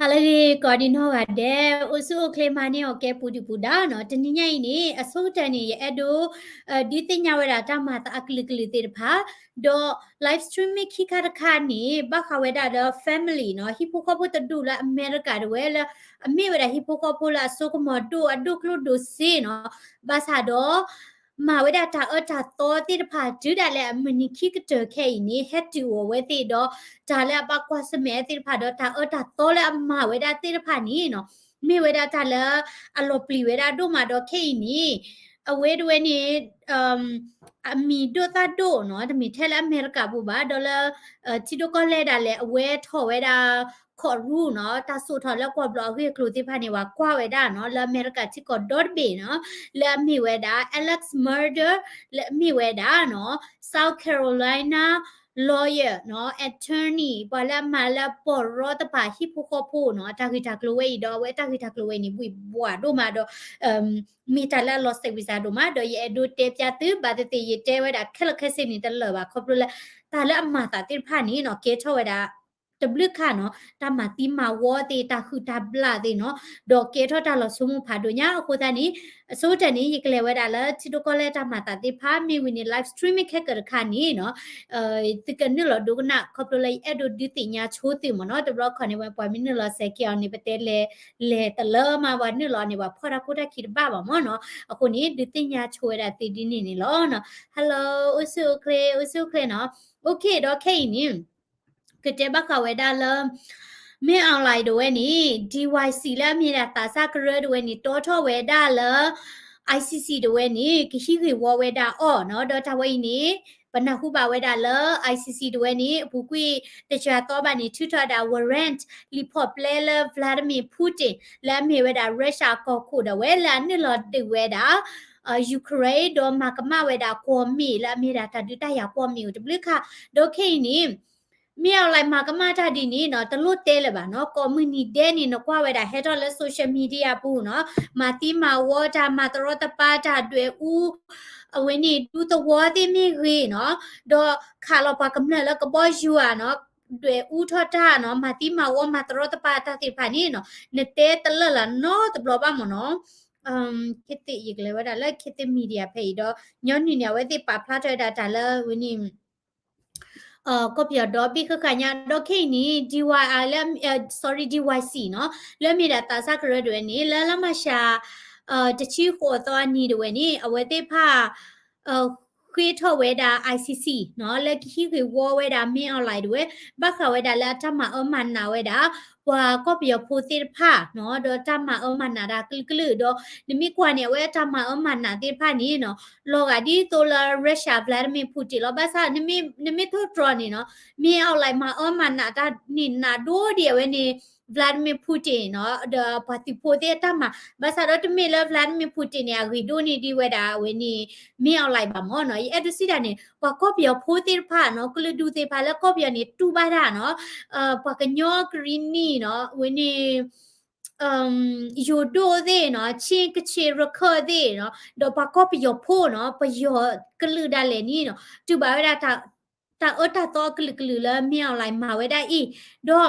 ဟါလၢအဂ့ၤ ကိးဒံနီၢ်ဂၤဒဲး, အိၣ်ဆူၣ်အိၣ်ချ့မၤန့ၢ်အီၤကဲပူၤဒုၣ်ပူၤဒါနီၤ. တနံၤညါအံၤန့ၣ် အဆိကတၢၢ်န့ၣ် ယအဲၣ်ဒိး ဒုးသ့ၣ်ညါဝဲဒၣ်တၢ်မၤသးအကလုာ်ကလုာ်သ့ၣ်တဖၣ်, ဒီး live stream မ့ၢ်ခံခါတခါန့ၣ် ဘၣ်ဃးဝဲဒၣ်ဒီး family နီၤ, ဟံၣ်ဖိဃီဖိတဒူၣ်လၢအမဲရကၤတဝဲလၢ အမ့ၢ်ဝဲဒၣ်ဟံၣ်ဖိဃီဖိလၢအစိကမီၤဒိၣ်အဒိၣ်ကျိၣ်ဒိၣ်စ့နီၤ, ဘၣ်ဆၣ်ဒီး မၤဝဲဒၣ်တၢ်အၢတၢ်သီသ့ၣ်တဖၣ် တုၤဒၣ်လဲာ်အမုၢ်နံၤခံကတၢၢ်ခဲအံၤန့ၣ် ဟဲတုၤအီၤဝဲသ့ၣ်ဒီး တၢ်လၢအဘၣ်ကွၢ်ဆၢၣ်မဲာ်သ့ၣ်တဖၣ်ဒီး တၢ်အၢတၢ်သီလၢအမၤဝဲဒၣ်သ့ၣ်တဖၣ်န့ၣ်နီၤ, မ့ၢ်ဝဲဒၣ်တၢ်လၢအလီၤပျံၤဝဲဒၣ်ဒိၣ်မးဒီးခဲအံၤန့ၣ် အဝဲတဝဲန့ၣ် အမံၤဒိၣ်သၣ်ဒိၣ်နီၤ, တမ့ၢ်ထဲလၢအမဲရကၤပူၤဘၣ်, ဒီးလၢ ထံဒိၣ်ကီၢ်လဲၢ်ဒၣ်လဲာ် အဝဲထီၣ်ဝဲဒၣ် courtroom နီၤ, တၢ်စိာ်ထီၣ်လၢကွီၢ်ဘျီအဂ့ၢ်အကျိၤသ့ၣ်တဖၣ်န့ၣ် ပှၤကွၢ်ဝဲဒၣ်နီၤ, လၢအမဲရကၤထံကီၢ်ဒီတဘ့ၣ်နီၤ, လၢအမ့ၢ်ဝဲဒၣ် Alex Murdaugh လၢအမ့ၢ်ဝဲဒၣ်နီၤ South Carolina lawyer နီၤ, attorney ပှၤလၢအမၤလၢပီၢ်ရီတဖၣ်ဟံၣ်ဖိဃီဖိနီၤ, တၢ်ဂ့ၢ်တၢ်ကျိၤဝဲအံၤဒီး အဝဲတၢ်ဂ့ၢ်တၢ်ကျိၤဝဲအံၤန့ၣ် ဘှံးဘှးဒိၣ်မးဒီး မ့ၢ်တၢ်လၢအလီၤစဲးဝံၤစးဒိၣ်မး, ဒီးယအဲၣ်ဒိးတဲပျါသု ဘၣ်သ့ၣ်သ့ၣ်ယတဲဝဲဒၣ်ခဲလၢာ်ခဲဆ့န့ၣ်တလၢာ်ဘၣ်, ခီဖျိလၢ တၢ်လၢအမၤသးသ့ၣ်တဖၣ်န့ၣ်နီၤ ကဲထီၣ်ဝဲဒၣ် တဘျုးခါနီၤ, တၢ်မၤသံမၤဝီသ့ၣ် တၢ်ဟုၣ်တၢ်ဘျၣ်သ့ၣ်နီၤ, ဒီးကဲထီၣ်တၢ်လီၤဆိကမိၣ်ဖးဒိၣ်ညါအဃိသတးန့ၣ်, အဆိကတၢၢ်န့ၣ် ယကလဲၤဝဲဒၣ်လၢထံဒိၣ်ကီၢ်လဲၢ်တၢ်မၤသးသ့ၣ်တဖၣ် မ့ၢ်ဝံၤန့ၣ် live stream မ့ၢ်ခဲကတခါန့ၣ်နီၤ သုကနုာ်လီၤဒိကနၣ် ခီဖျိလၢယအဲၣ်ဒိးဒုးသ့ၣ်ညါဆိသုမ့ၢ်နီၤ, တဘျီခီန့ၣ်ဝဲ ပှၤမ့ၢ်နုာ်လီၤစဲးက့ၤအီၤန့ၣ် ပတဲလဲၤ လဲၤတလၢမး ပှၤနုာ်လီၤန့ၣ် ပှၤဖီၣ်တၢ်ခိၣ်တၢ်ခံတဘၣ်ဘၣ်မ့ၢ်နီၤ, အဃိန့ၣ် ဒုးသ့ၣ်ညါဆိဝဲဒၣ်သုဒ်န့ၣ်န့ၣ်လီၤနီၤ. Hello အိၣ်ဆူၣ်အိၣ်ချ့ အိၣ်ဆူၣ်အိၣ်ချ့နီၤ, OK ဒီးခဲအံၤန့ၣ် ကတဲဘၣ်ဃးဝဲဒၣ်လၢ မင်းအောင်လှိုင် တဝဲန့ၣ် DYC လၢအမ့ၢ်ဒၣ်သးစၢ်ကရၢတဝဲန့ၣ် တီထီၣ်ဝဲဒၣ်လၢ ICC တဝဲန့ၣ် ကဟံးဂ့ၢ်ဝီဝဲဒၣ်အီၤနီၤ, ဒီးတၢ်ဝဲအံၤန့ၣ် ပနၢ်ဟူဘၣ်ဝဲဒၣ်လၢ ICC တဝဲန့ၣ် အပူၤကွံာ်တကယၤသီဘၣ်န့ၣ် ထုးထီၣ်ဝဲဒၣ် warrant လံာ်ဖီၣ်ပျဲလၢ Vladimir Putin လၢအမ့ၢ်ဝဲဒၣ် Russia အကီၢ်ခိၣ်ဒၣ်ဝဲ လၢအနုာ်လီၤဒုးဝဲဒၣ် Ukraine ဒီးမၤကမၣ်ဝဲဒၣ်ကွီၢ်မ့ၣ် လၢအမ့ၢ်ဒၣ်တၢ်ဒုးတၢ်ယၤကွီၢ်မ့ၣ်အိၣ်တဘျုးခါ, ဒီးခဲအံၤန့ၣ် မင်းအောင်လှိုင် မၤကမၣ်တၢ်ဒ်န့ၣ်နီၤ တလိၣ်တဲလၢၤဘၣ်နီၤ, ကိးမုၢ်နံၤဒဲးန့ၣ် နကွၢ်ဝဲဒၣ်ဟဲထီၣ်လၢ social media ပူၤနီၤ, မၤသံမၤဝီတၢ် မၤတရီတပါတၢ် ဒွဲၣ်အူ အဝဲန့ၣ် ဒူသဝီသ့ၣ်မ့ၢ်ဂ့ၤနီၤ, ဒီးခးလီၤပှၤကမျၢၢ်လၢကဘီယူၤဧါနီၤ, ဒွဲၣ်အူထီၣ်တၢ်နီၤ, မၤသံမၤဝီ မၤတရီတပါတၢ်သ့ၣ်တဖၣ်န့ၣ်နီၤ, နတဲတလၢာ်လၢၤနီတဘျီဘၣ်မ့ၢ်နီၤ. ခ့သ့ၣ် ယကလဲၤဝဲဒၣ်လၢ ခ့သ့ၣ် media ဖဲအံၤဒီး ညီနုၢ်န့ၣ် အဝဲသ့ၣ်ပာ်ဖျါထီၣ်ဝဲဒၣ်တၢ်လၢဝဲန့ၣ် ကီၢ်ပယီၤဒီဘ့ၣ်ဃၣ်ဃၣ်ညါ ဒီးခဲအံၤန့ၣ် DYI လၢ sorry DYC နီၤ လၢအမ့ၢ်ဒၣ်သးစၢ်ကရၢတဝဲန့ၣ် လၢလါမၢ်ၡး တဆံဃိးသီအနံၤတဝဲန့ၣ် အဝဲသ့ၣ်တဖၣ် ဃ့ထီၣ်ဝဲဒၣ် ICC နီၤ လၢကဟံးဂ့ၢ်ဝီဝဲဒၣ် မင်းအောင်လှိုင် တဝဲ ဘၣ်ဃးဝဲဒၣ်လၢအတၢ်မၤအၢမၤနးဝဲဒၣ် ပှၤကီၢ်ပယီၤဖိသ့ၣ်တဖၣ်နီၤ ဒီးတၢ်မၤအၢမၤနးတၢ်ကလုာ်ကလုာ်ဒီး နမ့ၢ်ကွၢ်န့ၣ် အဝဲအတၢ်မၤအၢမၤနးသ့ၣ်တဖၣ်န့ၣ်နီၤ လီၤဂာ်ဒ်သိးလၢ Russia Vladimir Putin လီၤ. ဘၣ်ဆၣ် နမ့ၢ်ထိၣ်တြီၤန့ၣ်နီၤ မင်းအောင်လှိုင် မၤအၢမၤနးတၢ်န့ၣ် နးဒိၣ်ဒံးအဝဲန့ၣ် Vladimir Putin နီၤ ဒီးပှၤသုးဖိသ့ၣ်အတၢ်မၤ ဘၣ်ဆၣ်ဒီးတမ့ၢ်လၢ Vladimir Putin န့ၣ် အဂ့ၤဒိၣ်န့ၢ်ဒံးဝဲဒၣ်အဝဲန့ၣ် မင်းအောင်လှိုင် ဘၣ်မ့ၢ်နီၤ. ယအဲၣ်ဒိးစံးတၢ်န့ၣ် ပှၤကီၢ်ပယီၤဖိသ့ၣ်တဖၣ်နီၤ ကလုာ်ဒူၣ်သ့ၣ်တဖၣ်လၢကီၢ်ပယီၤန့ၣ် တူၢ်ဘၣ်တၢ်နီၤ ပှၤကညီကရံၣ်နံၣ်နီၤ အဝဲန့ၣ် ယိၤဒိၣ်သ့ၣ်နီၤ ခ့ၣ်ကဆ့ၣ်ရခၢၣ်သ့ၣ်နီၤ ဒီးပှၤကီၢ်ပယီၤဖိနီၤ ပယီၤကလုာ်ဒၣ်လဲာ်န့ၣ်နီၤ တူၢ်ဘၣ်ဝဲဒၣ် တၢ်အၢတၢ်သီအကလုာ်ကလုာ်လၢ မင်းအောင်လှိုင် မၤဝဲဒၣ်အံၤ ဒီး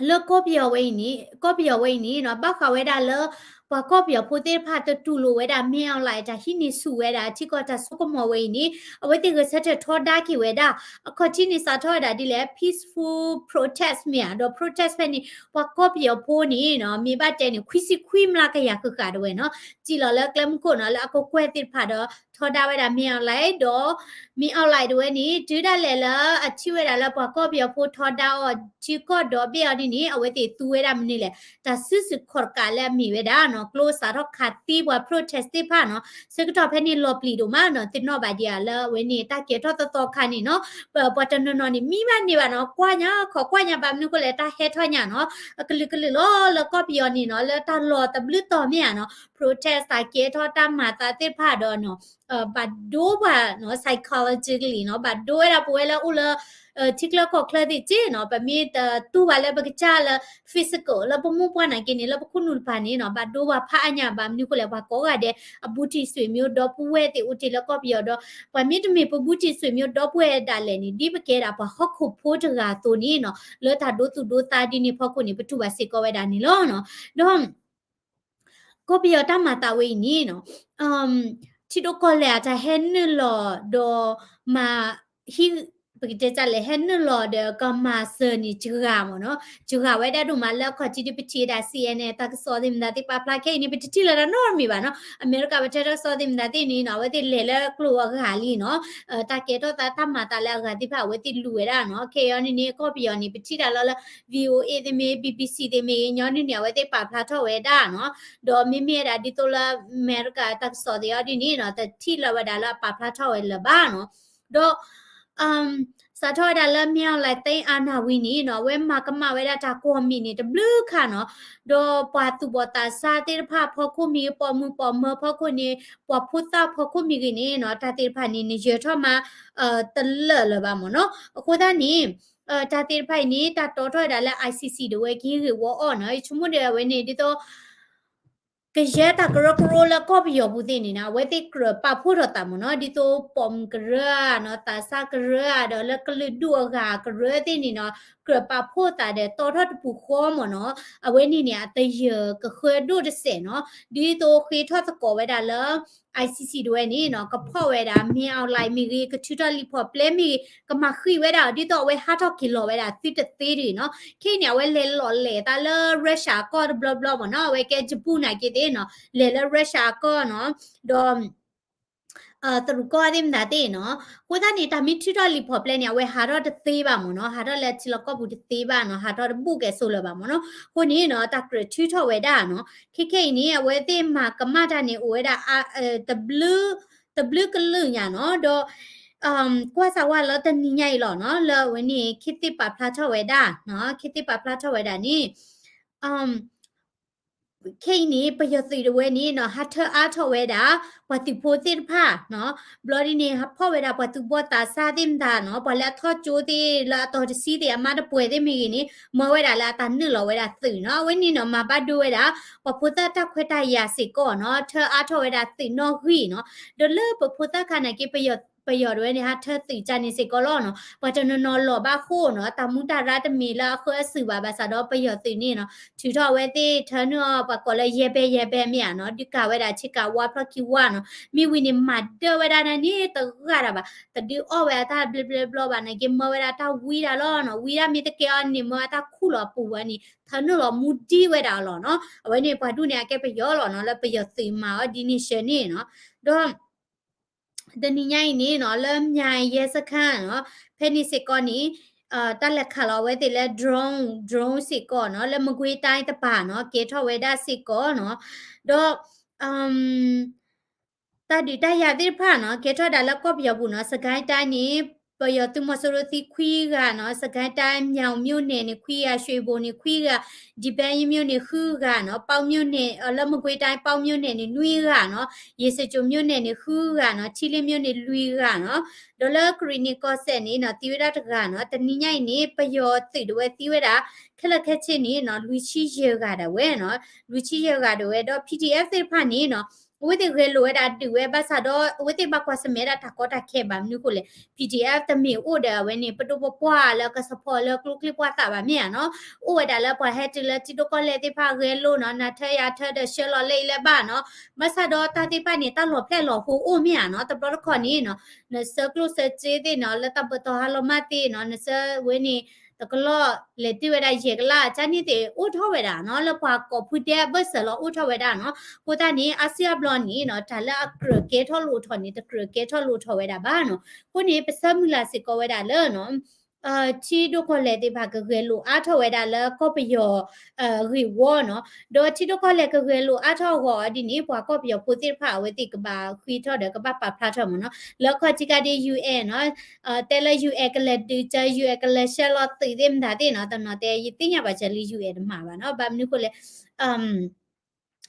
လၢကီၢ်ပယီၤဝဲအံၤန့ၣ် ကီၢ်ပယီၤဝဲအံၤန့ၣ်နီၤ ဘၣ်ဃးဝဲဒၣ်လၢ ပှၤကီၢ်ပယီၤဖိသ့ၣ်တဖၣ်တတူၢ်လိာ်ဝဲဒၣ် မင်းအောင်လှိုင် တၢ်ဟံးန့ၢ်ဆူၣ်ဝဲဒၣ် ထံကီၢ်တၢ်စိကမီၤဝဲအံၤန့ၣ် အဝဲသ့ၣ်ဂဲၤဆၢထၢၣ်ထီဒါက့ၤဝဲဒၣ် အခီၣ်ထံးန့ၣ်စးထီၣ်ဝဲဒၣ်ဒ်လဲၣ် peaceful protest မ့ၢ်ဧါ ဒီး protest ဖဲန့ၣ် ပှၤကီၢ်ပယီၤဖိန့ၣ်နီၤ မ့ၢ်ဘၣ်တဲန့ၣ် ခွံဆံခွံမျးကယၤဃၣ်ဃၣ်တဝဲနီၤ စံးလီၤလၢကျဲမုၢ်ခိၣ်နီၤ လၢအကကွဲၢ်သ့ၣ်တဖၣ်ဒီး ထီဒါဝဲဒၣ် မင်းအောင်လှိုင် ဒီး မင်းအောင်လှိုင် တဝဲန့ၣ် တုၤဒၣ်လဲာ်လၢအထံၣ်ဝဲဒၣ်လၢပှၤကီၢ်ပယီၤဖိထီဒါအီၤ ထံကီၢ်ဒီဘ့ၣ်အီၤဒ်န့ၣ် အဝဲသ့ၣ်သူဝဲဒၣ်မနုၤလဲၣ် တၢ်စုဆူၣ်ခီၣ်တကးလၢအမ့ၢ်ဝဲဒၣ်နီၤ ကျိစးထီၣ်ခးသံပှၤ protest သ့ၣ်တဖၣ်နီၤ ဆၢကတီၢ်ဖဲန့ၣ်လီၤပျံၤဒိၣ်မးနီၤ သ့ၣ်နီၣ်ဘၣ်ဒံးဧါလၢအဝဲန့ၣ် တၢ်ကဲထီၣ်သီသီခါန့ၣ်နီၤ ပှၤတနီၤနီၤန့ၣ် မံဘၣ်န့ၢ်ဘၣ်နီၤ ကွၢ်ညါခီကွၢ်ညါဘၣ်မနုၤဃိလဲၣ် တၢ်ဟဲထီၣ်ညါနီၤ အကလုာ်ကလုာ်လီၤ လၢကီၢ်ပယီၤန့ၣ်နီၤ လၢတၢ်လီၢ်တဘျုးတီၤမ့ၢ်ဧါနီၤ protest တၢ်ကဲထီၣ်တၢ်မၤသးသ့ၣ်တဖၣ်ဒီးနီၤ ဘၣ်ဒိပှၤနီၤ psychologically နီၤ ဘၣ်ဒိဝဲဒၣ်ပဝဲလၢအိၣ်လၢ ထံချၢကီၢ်ချၢသ့ၣ်က့နီၤ ပမ့ၢ်တတူၢ်ဘၣ်လၢပကစၢ်လၢ physical လၢပမိၢ်ပှၢ်နာ်က့န့ၣ် လၢပခိၣ်နူာ်တပၤန့ၣ်နီၤ ဘၣ်ဒိပှၤဖးအါညါ ဘၣ်မနုၤဃိလဲၣ် ပှၤကိးဂၤဒဲး အဘူးတံၢ်ဆွေမျိုးဒီပုၢ်ဝဲၢ်သ့ၣ်အိၣ်တ့ၢ်လၢကီၢ်ပယီၤဒီး ပှၤမ့တမ့ၢ်ပဘူးတံၢ်ဆွေမျိုးဒီပုၢ်ဝဲၢ်ဒၣ်လဲာ်န့ၣ် ဒ်ပကဲဒၣ်ပှၤဟီၣ်ခိၣ်ဖိတဂၤအသိးန့ၣ်နီၤ လၢတၢ်ဒိသူၣ်ဒိသးဒ်န့ၣ်ဖီခိၣ်န့ၣ် ပတူၢ်ဘၣ်စ့ၢ်ကီးဝဲဒၣ်န့ၣ်လီၤနီၤ. ဒီး ကီၢ်ပယီၤတၢ်မၤသးဝဲအံၤန့ၣ်နီၤ ထံဒိၣ်ကီၢ်လဲၢ်အတၢ်ဟဲနုာ်လီၤဒီးမၤဟံး ပကတဲတၢ်လဲၣ် ဟဲနုာ်လီၤဒီးကမၤစၢၤန့ၣ် စှၤမ့ၢ်နီၤ စှၤဝဲဒၣ်ဒိၣ်မးလၢအခီၣ်ထံးဒ်ပထံၣ်ဝဲဒၣ် စီၣ်အဲၣ်အဲၣ် တၢ်ကစီၣ်သ့ၣ်မတၤသ့ၣ်ပာ်ဖျါခဲအံၤန့ၣ် ပတထံၣ်လၢၤတၢ်နီတမံၤဘၣ်နီၤ အမဲရကၤပတဲတၢ်ကစီၣ်သ့ၣ်မတၤသ့ၣ်န့ၣ်နီၤ အဝဲသ့ၣ်လဲၤလၢကျိၤအဂၤလံနီၤ တၢ်ကဲထီၣ်သးတၢ်မၤသးလၢအဂၤသ့ၣ်တဖၣ်အဝဲသ့ၣ်လူၤဝဲဒၣ်နီၤ ခဲအံၤန့ၣ်န့ၣ် ကီၢ်ပယီၤန့ၣ် ပထံၣ်တၢ်လီၤလၢ VOA သ့ၣ်မ့ၢ် BBC သ့ၣ်မ့ၢ် ညီနုၢ်န့ၣ် အဝဲသ့ၣ်ပာ်ဖျါထီၣ်ဝဲဒၣ်နီၤ ဒီးမ့မ့ၢ်ဝဲဒၣ်ဒ်သိးလၢအမဲရကၤတၢ်ကစီၣ်သ့ၣ်အီၤဒ်န့ၣ်နီၤ တထံၣ်လၢၤဝဲဒၣ်လၢအပာ်ဖျါထီၣ်ဝဲလၢၤဘၣ်နီၤ ဒီး စးထီၣ်ဝဲဒၣ်လၢ မင်းအောင်လှိုင် သိမ်းအာဏာ ဝံၤန့ၣ်နီၤ အဝဲမၤကမၣ်ဝဲဒၣ်တၢ်ကိးမံၤန့ၣ် တဘျုးခါနီၤ ဒီးပှၤသူၣ်ဘီၣ်သးစၢ်သ့ၣ်တဖၣ်ဖီခိၣ်မ့ၢ်ဂ့ၤ ပိာ်မုၣ်ပိာ်မၢၤဖီခိၣ်န့ၣ် ပှၤဖိသၣ်ဖီခိၣ်မ့ၢ်ဂ့ၤန့ၣ်နီၤ တၢ်သ့ၣ်တဖၣ်န့ၣ် နယၢၤထီၣ်မး တလၢာ်လၢၤဘၣ်မ့ၢ်နီၤ အဃိသတးန့ၣ် တၢ်သ့ၣ်တဖၣ်အံၤန့ၣ် တၢ်တီထီၣ်ဝဲဒၣ်လၢ ICC ဒၣ်ဝဲကဟံးဂ့ၢ်ဝီအီၣ်နီၤ ယဆိကမိၣ်ဒီးအဝဲန့ၣ် ဒ်သိး ကယဲၢ်တၢ်ကရၢကရိလၢကီၢ်ပယီၤပူၤသ့ၣ်န့ၣ်နီၤ အဝဲသ့ၣ်ကြၢးပာ်ဖှိၣ်ထီၣ်သးမ့ၢ်နီၤ ဒ်သိးပိာ်မုၣ်ကရၢဧါနီၤ သးစၢ်ကရၢဧါ ဒီးလၢကလုာ်ဒူၣ်အဂၤကရၢသ့ၣ်န့ၣ်နီၤ ကြၢးပာ်ဖှိၣ်သးဒီးတီထီၣ်တပူၤဃီမ့ၢ်နီၤ အဝဲန့ၣ်န့ၣ် အတယၢၢ်ကဃၢဒိၣ်တစဲးနီၤ ဒ်သိးဃ့ထီၣ်သကိးဝဲဒၣ်လၢ ICC ဒၣ်ဝဲန့ၣ်နီၤ ကဖီၣ်ဝဲဒၣ် မင်းအောင်လှိုင် မ့ၢ်ဂ့ၤ ကထုးထီၣ်လံာ်ဖီၣ်ပျဲမ့ၢ်ဂ့ၤ ကမၤဃံးဝဲဒၣ်အီၤ ဒ်သိးအဝဲဟးထီၣ်က့ၤလီၤဝဲဒၣ်သုတသ့တဂ့ၤနီၤ ခဲအံၤန့ၣ် အဝဲလဲၤလီၤလဲၤသးလၢ Russia အကီၢ်တဘျီဘျီမ့ၢ်နီၤ အဝဲကဲ Djibouti နာ်က့သ့ၣ်နီၤ လဲၤလၢ Russia အကီၢ်နီၤ ဒီး တရူးကီၢ်သ့ၣ်မတၤသ့ၣ်နီၤ အဃိသတးန့ၣ် တၢ်မ့ၢ်ထုးထီၣ်လံာ်ဖီၣ်ပျဲန့ၣ် အဝဲဟးထီၣ်တသ့ဘၣ်မ့ၢ်နီၤ ဟးထီၣ်လၢထံလီၢ်ကီၢ်ပူၤတသ့ဘၣ်နီၤ ဟးထီၣ်တဘူၣ်ကဲၣ်ဆိးလၢၤဘၣ်မ့ၢ်နီၤ အဃိန့ၣ်နီၤ တၢ်ကြၢးထုးထီၣ်ဝဲဒၣ်နီၤ ခဲခဲအံၤန့ၣ် အဝဲသ့ၣ်မၤကမၣ်တၢ်န့ၣ် အိၣ်ဝဲဒၣ် တဘျုး တဘျုးကလုာ်ညါနီၤ ဒီး ကွၢ်စးဝါလၢတနံၤညါအံၤလီၤနီၤ လၢအဝဲန့ၣ် ခ့သ့ၣ်ပာ်ဖျါထီၣ်ဝဲဒၣ်နီၤ ခ့သ့ၣ်ပာ်ဖျါထီၣ်ဝဲဒၣ်န့ၣ် ခဲအံၤန့ၣ် ပယီၤသုးဒၣ်ဝဲန့ၣ်နီၤ ဟးထၢအါထီၣ်ဝဲဒၣ် ပှၤသုးဖိသ့ၣ်တဖၣ်နီၤ ဘျီဒ်န့ၣ် ဟးဖီၣ်ဝဲဒၣ်ပှၤသူၣ်ဘီၣ်သးစၢ်သ့ၣ်မတၤနီၤ ပှၤလၢအထီၣ်ကၠိသ့ၣ် လၢအတီၤတဆံသ့ၣ် အမါတပှဲၤသ့ၣ်မ့ၢ်ဂ့ၤန့ၣ် မၢဝဲဒၣ်လၢအတၢ်နုာ်လီၤဝဲဒၣ်သုးနီၤ အဝဲန့ၣ်နီၤ မၤဘၣ်ဒိဝဲဒၣ် ပှၤဖိသၣ်တၢ်ခွဲးတၢ်ယာ်စ့ၢ်ကီးနီၤ ထၢအါထီၣ်ဝဲဒၣ်သုးနီၣ်ဂံၢ်နီၤ ဒီးလၢပဖိသၣ်ခါနာ်က့ ပယီၤဒၣ်ဝဲန့ၣ် ဟးထၢသုးကၢ်န့ၣ်စ့ၢ်ကီးလီၤနီၤ ပှၤတနီၤနီၤလီၤဘၣ်ဃိနီၤ တၢ်မူတၢ်ရၢတမ့ၢ်လၢအဃၢအစုၣ်ဘၣ် ဘၣ်ဆၣ်ဒီးပယီၤသုးန့ၣ်နီၤ ထုးထီၣ်အဝဲသ့ၣ်ထၢနုာ်အီၤ ပှၤကိးလၢယဲၢ်ဘဲယဲၢ်ဘဲမ့ၢ်ဧါနီၤ ဒုးကၤဝဲဒၣ်ဆ့ကၤဝါဖျီၣ်ခံဝါနီၤ မ့ၢ်ဝံၤန့ၣ် မၤဒၢဝဲဒၣ်န့ၣ်တဂၤတၢ်ဘၣ် တဒုးအီၣ်ဝဲအတၢ်ဘျဲဘျဲဘျီဘၣ်နာ်က့ မၢဝဲဒၣ်တၢ်ဝံဒၣ်လီၤနီၤ ဝံဒၣ်မ့ၢ်တကဲအီၤန့ၣ် မၢအတၢ်ခူၣ်လီၤအပူၤဝဲန့ၣ် ထၢနုာ်လီၤမူဒံဝဲဒၣ်အီၤလီၤနီၤ အဝဲန့ၣ်ပှၤဒူၣ်န့ၣ် အကဲပယီၤလီၤနီၤ လၢပယီၤသုးမၤအီၤဒ်န့ၣ်ဆၢန့ၣ်နီၤ ဒီး တနံၤညါအံၤန့ၣ်နီၤ လၢ မြာအင်းရဲစခန်း နီၤ ဖဲန့ၣ်စ့ၢ်ကီးန့ၣ် တၢ်လဲၤခးလီၤအဝဲသ့ၣ်လၢ drone drone စ့ၢ်ကီးနီၤ လၢမကွေးတိုင်းတပၤနီၤ ကဲထီၣ်ဝဲဒၣ်စ့ၢ်ကီးနီၤ ဒီး တၢ်ဒုးတၢ်ယၤသ့ၣ်တဖၣ်နီၤ ကဲထီၣ်ဝဲဒၣ်လၢကီၢ်ပယီၤပူၤနီၤ စစ်ကိုင်းတိုင်းန့ၣ် ပယီၤသုးမီၤစိရိၤသံခွံဂၤနီၤ စစ်ကိုင်းတိုင်း မြောင်မြို့နယ်န့ၣ် ခွံဂၤ ဒီပဲယင်းမြို့နယ် ဃုဂၤနီၤ ပေါက်မြို့နယ် လၢ မကွေးတိုင်း ပေါက်မြို့နယ်န့ၣ် နွံဂၤနီၤ ရေစကြိုမြို့နယ်န့ၣ် ဃုဂၤနီၤ ထီးလင်းမြို့နယ် လွံၢ်ဂၤနီၤ ဒီးလၢကရံၣ်နံၣ်ကီၢ်စဲၣ်န့ၣ်နီၤ သံဝဲဒၣ်တဂၤနီၤ တနံၤညါအံၤန့ၣ် ပယီၤသုးဒၣ်ဝဲသံဝဲဒၣ် ခဲလၢာ်ခဲဆ့န့ၣ်နီၤ လွံၢ်ဆံယဲၢ်ဂၤဒၣ်ဝဲနီၤ လွံၢ်ဆံယဲၢ်ဂၤဒၣ်ဝဲ ဒီး PDF သ့ၣ်တဖၣ်န့ၣ်နီၤ အဝဲသ့ၣ်ဂဲၤလိာ်ဝဲဒၣ်ဒုးဝဲ ဘၣ်ဆၣ်ဒီး အဝဲသ့ၣ်ဘၣ်ကွၢ်ဆၢၣ်မဲာ်ဒၣ်တၢ်ကီတၢ်ခဲဘၣ် မနုၤဃိလဲၣ် PDF တမ့ၢ်အိၣ်ဒီးအဝဲန့ၣ် ပဒိၣ်ပပှၢ်လၢက support လၢကျိချံပှၢ်သးဘၣ်မ့ၢ်ဧါနီၤ အိၣ်ဝဲဒၣ်လၢပှၤဟဲတုၤလၢထံဒိၣ်ကီၢ်လဲၢ်သ့ၣ်တဖၣ်ဂဲၤလိာ်နီၤ နၤထၢယၤထၢဒီးဆှၢလီၤလၢအံၤလၢဘၣ်နီၤ ဘၣ်ဆၣ်ဒီးတၢ်သ့ၣ်တဖၣ်န့ၣ် တၢ်လီၤဖျဲၣ်လီၤဟိအိၣ်မ့ၢ်ဧါနီၤ တဘျီတခီၣ်န့ၣ်နီၤ နဆှၢကျိၣ်ဆှၢစ့သ့ၣ်နီၤ လၢတၢ်ဘၢတီၤဟါလီၤမၢ်သ့ၣ်နီၤ နဆှၢဝဲန့ၣ် တကလီၢ်လဲၤတုၤဝဲဒၣ်ယဲၢ်ကလး ကန့ၣ်သ့ၣ်အိၣ်ထီၣ်ဝဲဒၣ်နီၤ လၢပှၤကိးဖုဒဲအဘၢၣ်စၢၤလီၤအိၣ်ထီၣ်ဝဲဒၣ်နီၤ အဃိသတးန့ၣ် အါစုအါဘျီန့ၣ်နီၤ တၢ်လၢအကြၢးကဲထီၣ်လိာ်ထီၣ်န့ၣ် တကြၢးကဲထီၣ်လိာ်ထီၣ်ဝဲဒၣ်ဘၣ်နီၤ အဃိန့ၣ် ပဆၢမုၢ်လၢ်စ့ၢ်ကီးဝဲဒၣ်လၢနီၤ ထံဒိၣ်ကီၢ်လဲၢ်သ့ၣ်တဖၣ်ကဂဲၤလိာ်အါထီၣ်ဝဲဒၣ်လၢကီၢ်ပယီၤ ဂ့ၢ်ဝီနီၤ ဒီးထံဒိၣ်ကီၢ်လဲၢ်ကဂဲၤလိာ်အါထီၣ်အဂီၢ်ဒ်န့ၣ် ပှၤကီၢ်ပယီၤဖိသ့ၣ်တဖၣ်အဝဲသ့ၣ်ကဘၣ်ဃ့ထီၣ်ဒီးကဘၣ်ပာ်ဖျါထီၣ်မ့ၢ်နီၤ လၢခီၣ်ထံးခါဒ် UN နီၤ တဲလၢ UN ကလဲၤဒုးက UN ကလဲၤဆှၢလီၤသုးသ့ၣ်မတၤသ့ၣ်နီၤ တနီၤတဲ ယသ့ၣ်ညါဘၣ်စၢၤလံ UN တမၤဘၣ်နီၤ ဘၣ်မနုၤဃိလဲၣ်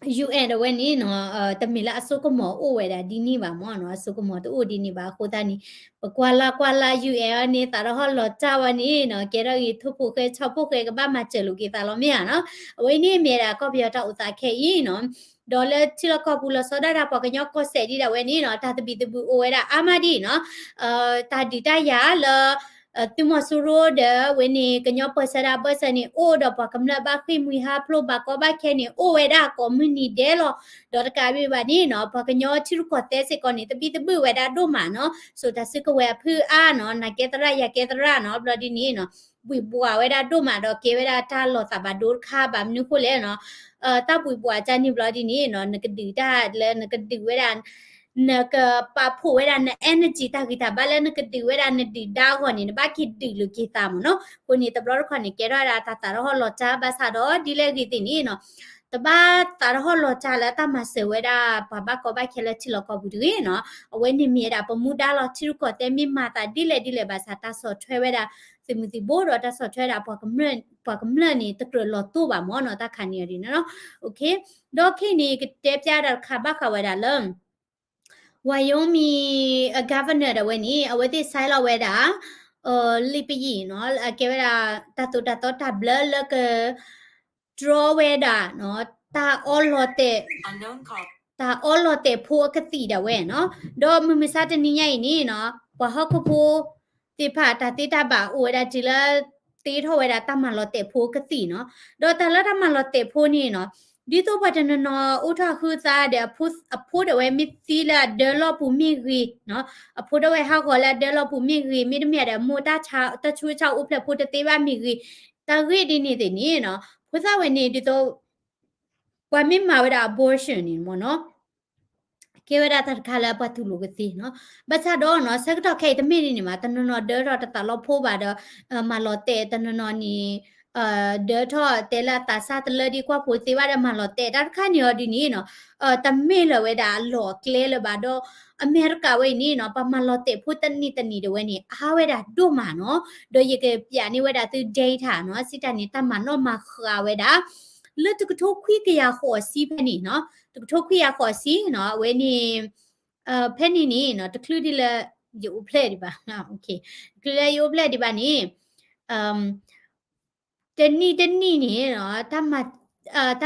ယူၣ်အဲၣ် ဒၣ်ဝဲန့ၣ်နီၤ တမ့ၢ်လၢအစိကမီၤအိၣ်ဝဲဒၣ်ဒ်န့ၣ်ဘၣ်မၢ်နီၤ, အစိကမီၤတအိၣ်ဒ်န့ၣ်ဘၣ်အဃိသတးန့ၣ် ပကွၢ်လၢကွၢ်လၢ ယူၣ်အဲၣ် အံၤန့ၣ် သးတဟီၣ်လီၤတၢ်ဝဲန့ၣ်နီၤ ကဲထီၣ်ဂ့ၤ ထိၣ်ဖိဃဲ ဆီဖိဃဲ ကဘၣ်မၤစၢၤလိာ်က့ၤသးလီၤမ့ၢ်ဧါနီၤ. အဝဲန့ၣ်မ့ၢ်ဒၣ်ကီၢ်ပယီၤတၢ်အိၣ်သးခဲအံၤနီၤ. ဒီးလၢထံလီၢ်ကီၢ်ပူၤလီၤဆီဒၣ်တၢ် ပှၤကညီကီၢ်စဲၣ်ဒ်ဒၣ်ဝဲန့ၣ်နီၤ တၢ်သဘံၣ်သဘုၣ်အိၣ်ဝဲဒၣ်အါမးဒ်နီၤ တၢ်ဒုးတၢ်ယၤလၢ သုးမီၤစိရိၤဒီးဝဲန့ၣ် ကညီပၢၢ်ဆၢတၢ်ဘၢၣ်စၢၤန့ၣ် အိၣ်ဒီးပှၤကမျၢၢ်ဘၣ်ဃ့ၢ်မှံဟးဖျိးဘၣ်ကီဘၣ်ခဲန့ၣ် အိၣ်ဝဲဒၣ်ကိးမုၢ်နံၤဒဲးလီၤ. ဒီးတကးဒံးဘၣ်န့ၣ်နီၤ ပှၤကညီထံရူၢ်ကီၢ်သဲးစ့ၢ်ကီးန့ၣ် သဘံၣ်သဘုၣ်ဝဲဒၣ်ဒိၣ်မးနီၤ, စိာ်တၢ်စုကဝဲၤအဖုအါနီၤ နၤကဲသရၣ်ယၤကဲသရၣ်နီၤ ဘျီဒ်န့ၣ်နီၤ ဘှံးဘှီးဝဲဒၣ်ဒိၣ်မးဒီးကဲဝဲဒၣ်တၢ်လီၤသးဘၣ်ဒိတခါဘၣ် မနုၤဃိလဲၣ်နီၤ တၢ်ဘှံးဘှီးအကါန့ၣ်ဘျီဒ်န့ၣ်နီၤ နကဒုးတၢ်လၢနကဒုးဝဲဒၣ် နကပာ်ဖှိၣ်ဝဲဒၣ်န energy တၢ်ဂံၢ်တၢ်ဘါလၢနကဒုးဝဲဒၣ်နဒုၣ်ဒါအဂီၢ်န့ၣ် နဘၣ်က့ၤဒုးလိာ်က့ၤသးမၢ်နီၤ. အဃိန့ၣ် တဘျီတခီၣ်န့ၣ် ကဲထီၣ်ဝဲဒၣ်တၢ်သးတဟီၣ်လီၤတၢ်ဘၣ်ဆၣ်ဒီး ဒ်လဲၣ်ဂ့ၤသ့ၣ်န့ၣ်နီၤ တဘၣ်သးတဟီၣ်လီၤတၢ်လၢတၢ်မၤစၢၤဝဲဒၣ် ပှၤဘၣ်ကီဘၣ်ခဲလၢထံလီၢ်ကီၢ်ပူၤတဂ့ၤနီၤ. အဝဲန့ၣ်မ့ၢ်ဝဲဒၣ်ပမူဒါလီၤ ထံရူၢ်ကီၢ်သဲးမ့ၢ်မၤသးဒ်လဲၣ်ဒ်လဲၣ်ဘၣ်ဆၣ် တၢ်ဆီၣ်ထွဲဝဲဒၣ် သုးမုၢ်သံၣ်ဘိ ဒီးတၢ်ဆီၣ်ထွဲဝဲဒၣ် ပှၤကမျၢၢ်န့ၣ် တကြၢးလီၤတိၢ်ဘၣ်မၢ်နီၤ တၢ်ခးန့ၢ်အီၤဒ်န့ၣ်နီၤ. ဒီးခဲအံၤန့ၣ် ကတဲပျးဒၣ်တခါဘၣ်ဃးဝဲဒၣ်လၢ Wyoming governor ဒၣ်ဝဲန့ၣ် အဝဲသ့ၣ်ဆဲးလီၤဝဲဒၣ် လံာ်ပယံာ်နီၤ အကဲဝဲဒၣ် တၢ်သိၣ်တၢ်သီတၢ်ဘျၢလၢက တြီဝဲဒၣ် တၢ်အီလီၤတဲာ် တၢ်အီလီၤတဲာ်ဖိအကသံၣ်ဒၣ်ဝဲနီၤ. ဒီးမုၢ်မဆါတနံၤညါအံၤန့ၣ်နီၤ ပှၤဟီၣ်ခိၣ်ဖိသ့ၣ်တဖၣ် တၢ်သ့တၢ်ဘၣ်အိၣ်ဝဲဒၣ်တုၤလၢ သ့ထီၣ်ဝဲဒၣ်တၢ်မၤလီၤတဲာ်ဖိကသံၣ်နီၤ. ဒီးတၢ်လၢတၢ်မၤလီၤတဲာ်ဖိန့ၣ်နီၤ ဒ်သိးပှၤတနီၤနီၤအိၣ်ထီၣ်အဃုသးဒီး အဖိဒၣ်ဝဲမ့ၢ်သံလၢအဒၢလီၢ်ပူၤမ့ၢ်ဂ့ၤ, အဖိဒၣ်ဝဲဟးဂီၤလၢအဒၢလီၢ်ပူၤမ့ၢ်ဂ့ၤ, မ့တမ့ၢ်ဒီး မိၢ်တၢ်ဆူးတၢ်ဆါအိၣ်ဖျဲၣ်ဖိတသ့ဘၣ်မ့ၢ်ဂ့ၤ, တၢ်ဂ့ၢ်ဒ်န့ၣ်သ့ၣ်န့ၣ်နီၤ ဖိသၣ်ဝဲန့ၣ်ဒ်သိး ပှၤမ့ၢ်မၤဝဲဒၣ် abortion န့ၣ်မ့ၢ်နီၤ ကဲဝဲဒၣ်တၢ်တခါလၢပှၤတူၢ်လိာ်ကသ့နီၤ. ဘၣ်ဆၣ်ဒီးနီၤ ဆၢကတီၢ်ခဲအံၤတမ့ၢ်ဒ်န့ၣ်မး တနီၤနီၤဒၢထီၣ်တသးလီဖိဘၣ်ဒီး မၤလီၤတဲာ် တနီၤနီၤန့ၣ် ဒၢထီၣ်တဲလၢအသးစၢ်တလၢဒ်ကွၢ်ဖိသ့ဘၣ်ဒီး မၤလီၤတဲာ်တၢ်တခါန့ၣ်အီၤဒ်န့ၣ်နီၤ တမ့ၢ်လၢၤဝဲဒၣ်အလီၢ်အကျဲလၢၤဘၣ်ဒီး အမဲရကၤဝဲအံၤန့ၣ်နီၤ ပှၤမၤလီၤတဲာ်ဖိတနံၤတနံၤဒၣ်ဝဲန့ၣ် အါဝဲဒၣ်ဒိၣ်မးနီၤ. ဒီးယကပျးန့ၢ်ဝဲဒၣ်သု data နီၤ စံးတၢ်န့ၣ် တၢ်မၤနီၣ်မၤဃါဝဲဒၣ် လၢတကထိခွံကယၤဃိးဆံဖဲန့ၣ်နီၤ တကထိခွံကယၤဃိးဆံနီၤ အဝဲန့ၣ် ဖဲန့ၣ်န့ၣ်နီၤ တချုးဒ်လၢ ယအိၣ်ဖျဲၣ်ဒံးဘၣ် တချုးလၢယအိၣ်ဖျဲၣ်ဒံးဘၣ်န့ၣ် တနံၣ်တနံၣ်န့ၣ်နီၤ တၢ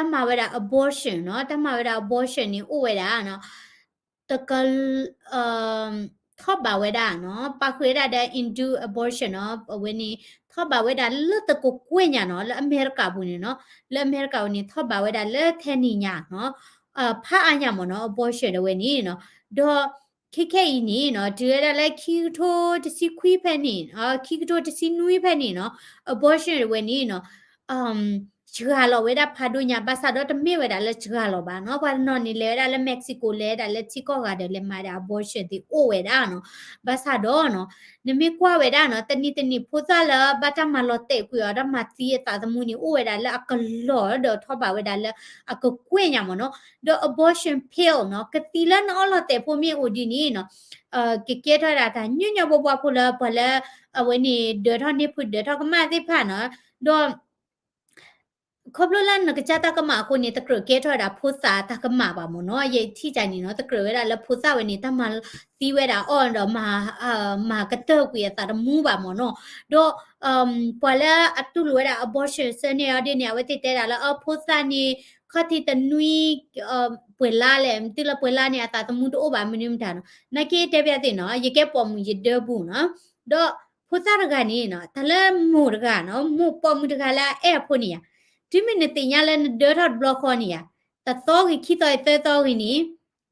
်မၤဝဲဒၣ် abortion နီၤ တၢ်မၤဝဲဒၣ် abortion န့ၣ် အိၣ်ဝဲဒၣ်နီၤ တက ထီၣ်ဘးဝဲဒၣ်နီၤ ပာ်ဃုာ်ဝဲဒၣ်ဒီး induced abortion နီၤ အဝဲန့ၣ် ထီၣ်ဘးဝဲဒၣ်လၢတကကွဲၢ်ညါနီၤ လၢအမဲရကၤပူၤန့ၣ်နီၤ လၢအမဲရကၤပူၤန့ၣ် ထီၣ်ဘးဝဲဒၣ်လၢထဲန့ၣ်ညါနီၤ ဖးအါညါမ့ၢ်နီၤ abortion ဒၣ်ဝဲန့ၣ်နီၤ ဒီး ခဲခဲအံၤန့ၣ်နီၤ တုၤဝဲဒၣ်လၢခံကထိတဆံခွံဖဲန့ၣ် ခံကထိတဆံနွံဖဲန့ၣ်နီၤ abortion ဒၣ်ဝဲန့ၣ်နီၤ စှၤလီၤဝဲဒၣ်ဖးဒိၣ်ညါ ဘၣ်ဆၣ်ဒီးတမ့ၢ်ဝဲဒၣ်လၢစှၤလီၤဘၣ်နီၤ ပှၤတနီၤန့ၣ် လဲၤဝဲဒၣ်လၢ Mexico လဲၤဝဲဒၣ်လၢထံကီၢ်ဂၤဒီး လဲၤမၤဒၣ် abortion သ့ၣ်အိၣ်ဝဲဒၣ်နီၤ ဘၣ်ဆၣ်ဒီးနီၤ နမ့ၢ်ကွၢ်ဝဲဒၣ်နီၤ တနံၤတနံၤဖိသၣ်လၢဘၣ်တၢ်မၤလီၤတဲာ်ကွံာ်အီၤ တၢ်မၤသံအသးသမူန့ၣ် အိၣ်ဝဲဒၣ်လၢအကလီၤဒီးထီၣ်ဘးဝဲဒၣ်လၢ အကကွဲၢ်ညါမ့ၢ်နီၤ ဒီး abortion pill နီၤ ကသံၣ်လၢနအီလီၤတဲာ်ဖိမ့ၢ်အိၣ်ဒ်န့ၣ်နီၤ ကကဲထီၣ်ဝဲဒၣ်တၢ်ညီညီဘှီဘှီဖိလၢပှၤလၢ အဝဲန့ၣ် ဒၢးထီၣ်န့ၢ်ဖုဒၢးထီၣ်ကမၣ်သ့ၣ်တဖၣ်နီၤ ဒီး ခီဖျိလၢနကစၢ်တၢ်ကမၣ်အဃိန့ၣ် တကြၢးကဲထီၣ်ဝဲဒၣ်ဖိသၣ်တၢ်ကမၣ်ဘၣ်မ့ၢ်နီၤ ယထံၣ်ကန့ၣ်နီၤ တကြၢးဝဲဒၣ်လၢဖိသၣ်ဝဲန့ၣ် တၢ်မၤသံဝဲဒၣ်အီၤဒီး မၤကတၢၢ်ကွံာ်အသးသမူဘၣ်မ့ၢ်နီၤ ဒီး ပှၤလၢအတူၢ်လိာ်ဝဲဒၣ် abortion ဆၢန့ၢ်အီၤဒ်န့ၣ် အဝဲသ့ၣ်တဲဒၣ်လၢ အဖိသၣ်န့ၣ် ခီၣ်ထံးတနွံ ပှဲၤလါလဲၣ် မ့ၢ်တုၤလၢပှဲၤလါန့ၣ် အသးသမူတအိၣ်ဘၣ်မနုၤမတၤနီၤ နာ်က့တဲပျးသ့ၣ်နီၤ ယကဲပိာ်မုၣ်ယဒၢပူၤနီၤ ဒီးဖိသၣ်တဂၤန့ၣ်နီၤ တၢ်လၢမိၢ်တဂၤနီၤ မိၢ်ပိာ်မုၣ်တဂၤလၢအအဲၣ်အဖိန့ၣ်ယါ တုၤမ့ၢ်နသ့ၣ်ညါလၢနဒၢထီၣ်တဘျီဃီန့ၣ်ယါ တသီဂ့ၤခံသီဂ့ၤသၢသီဂ့ၤန့ၣ်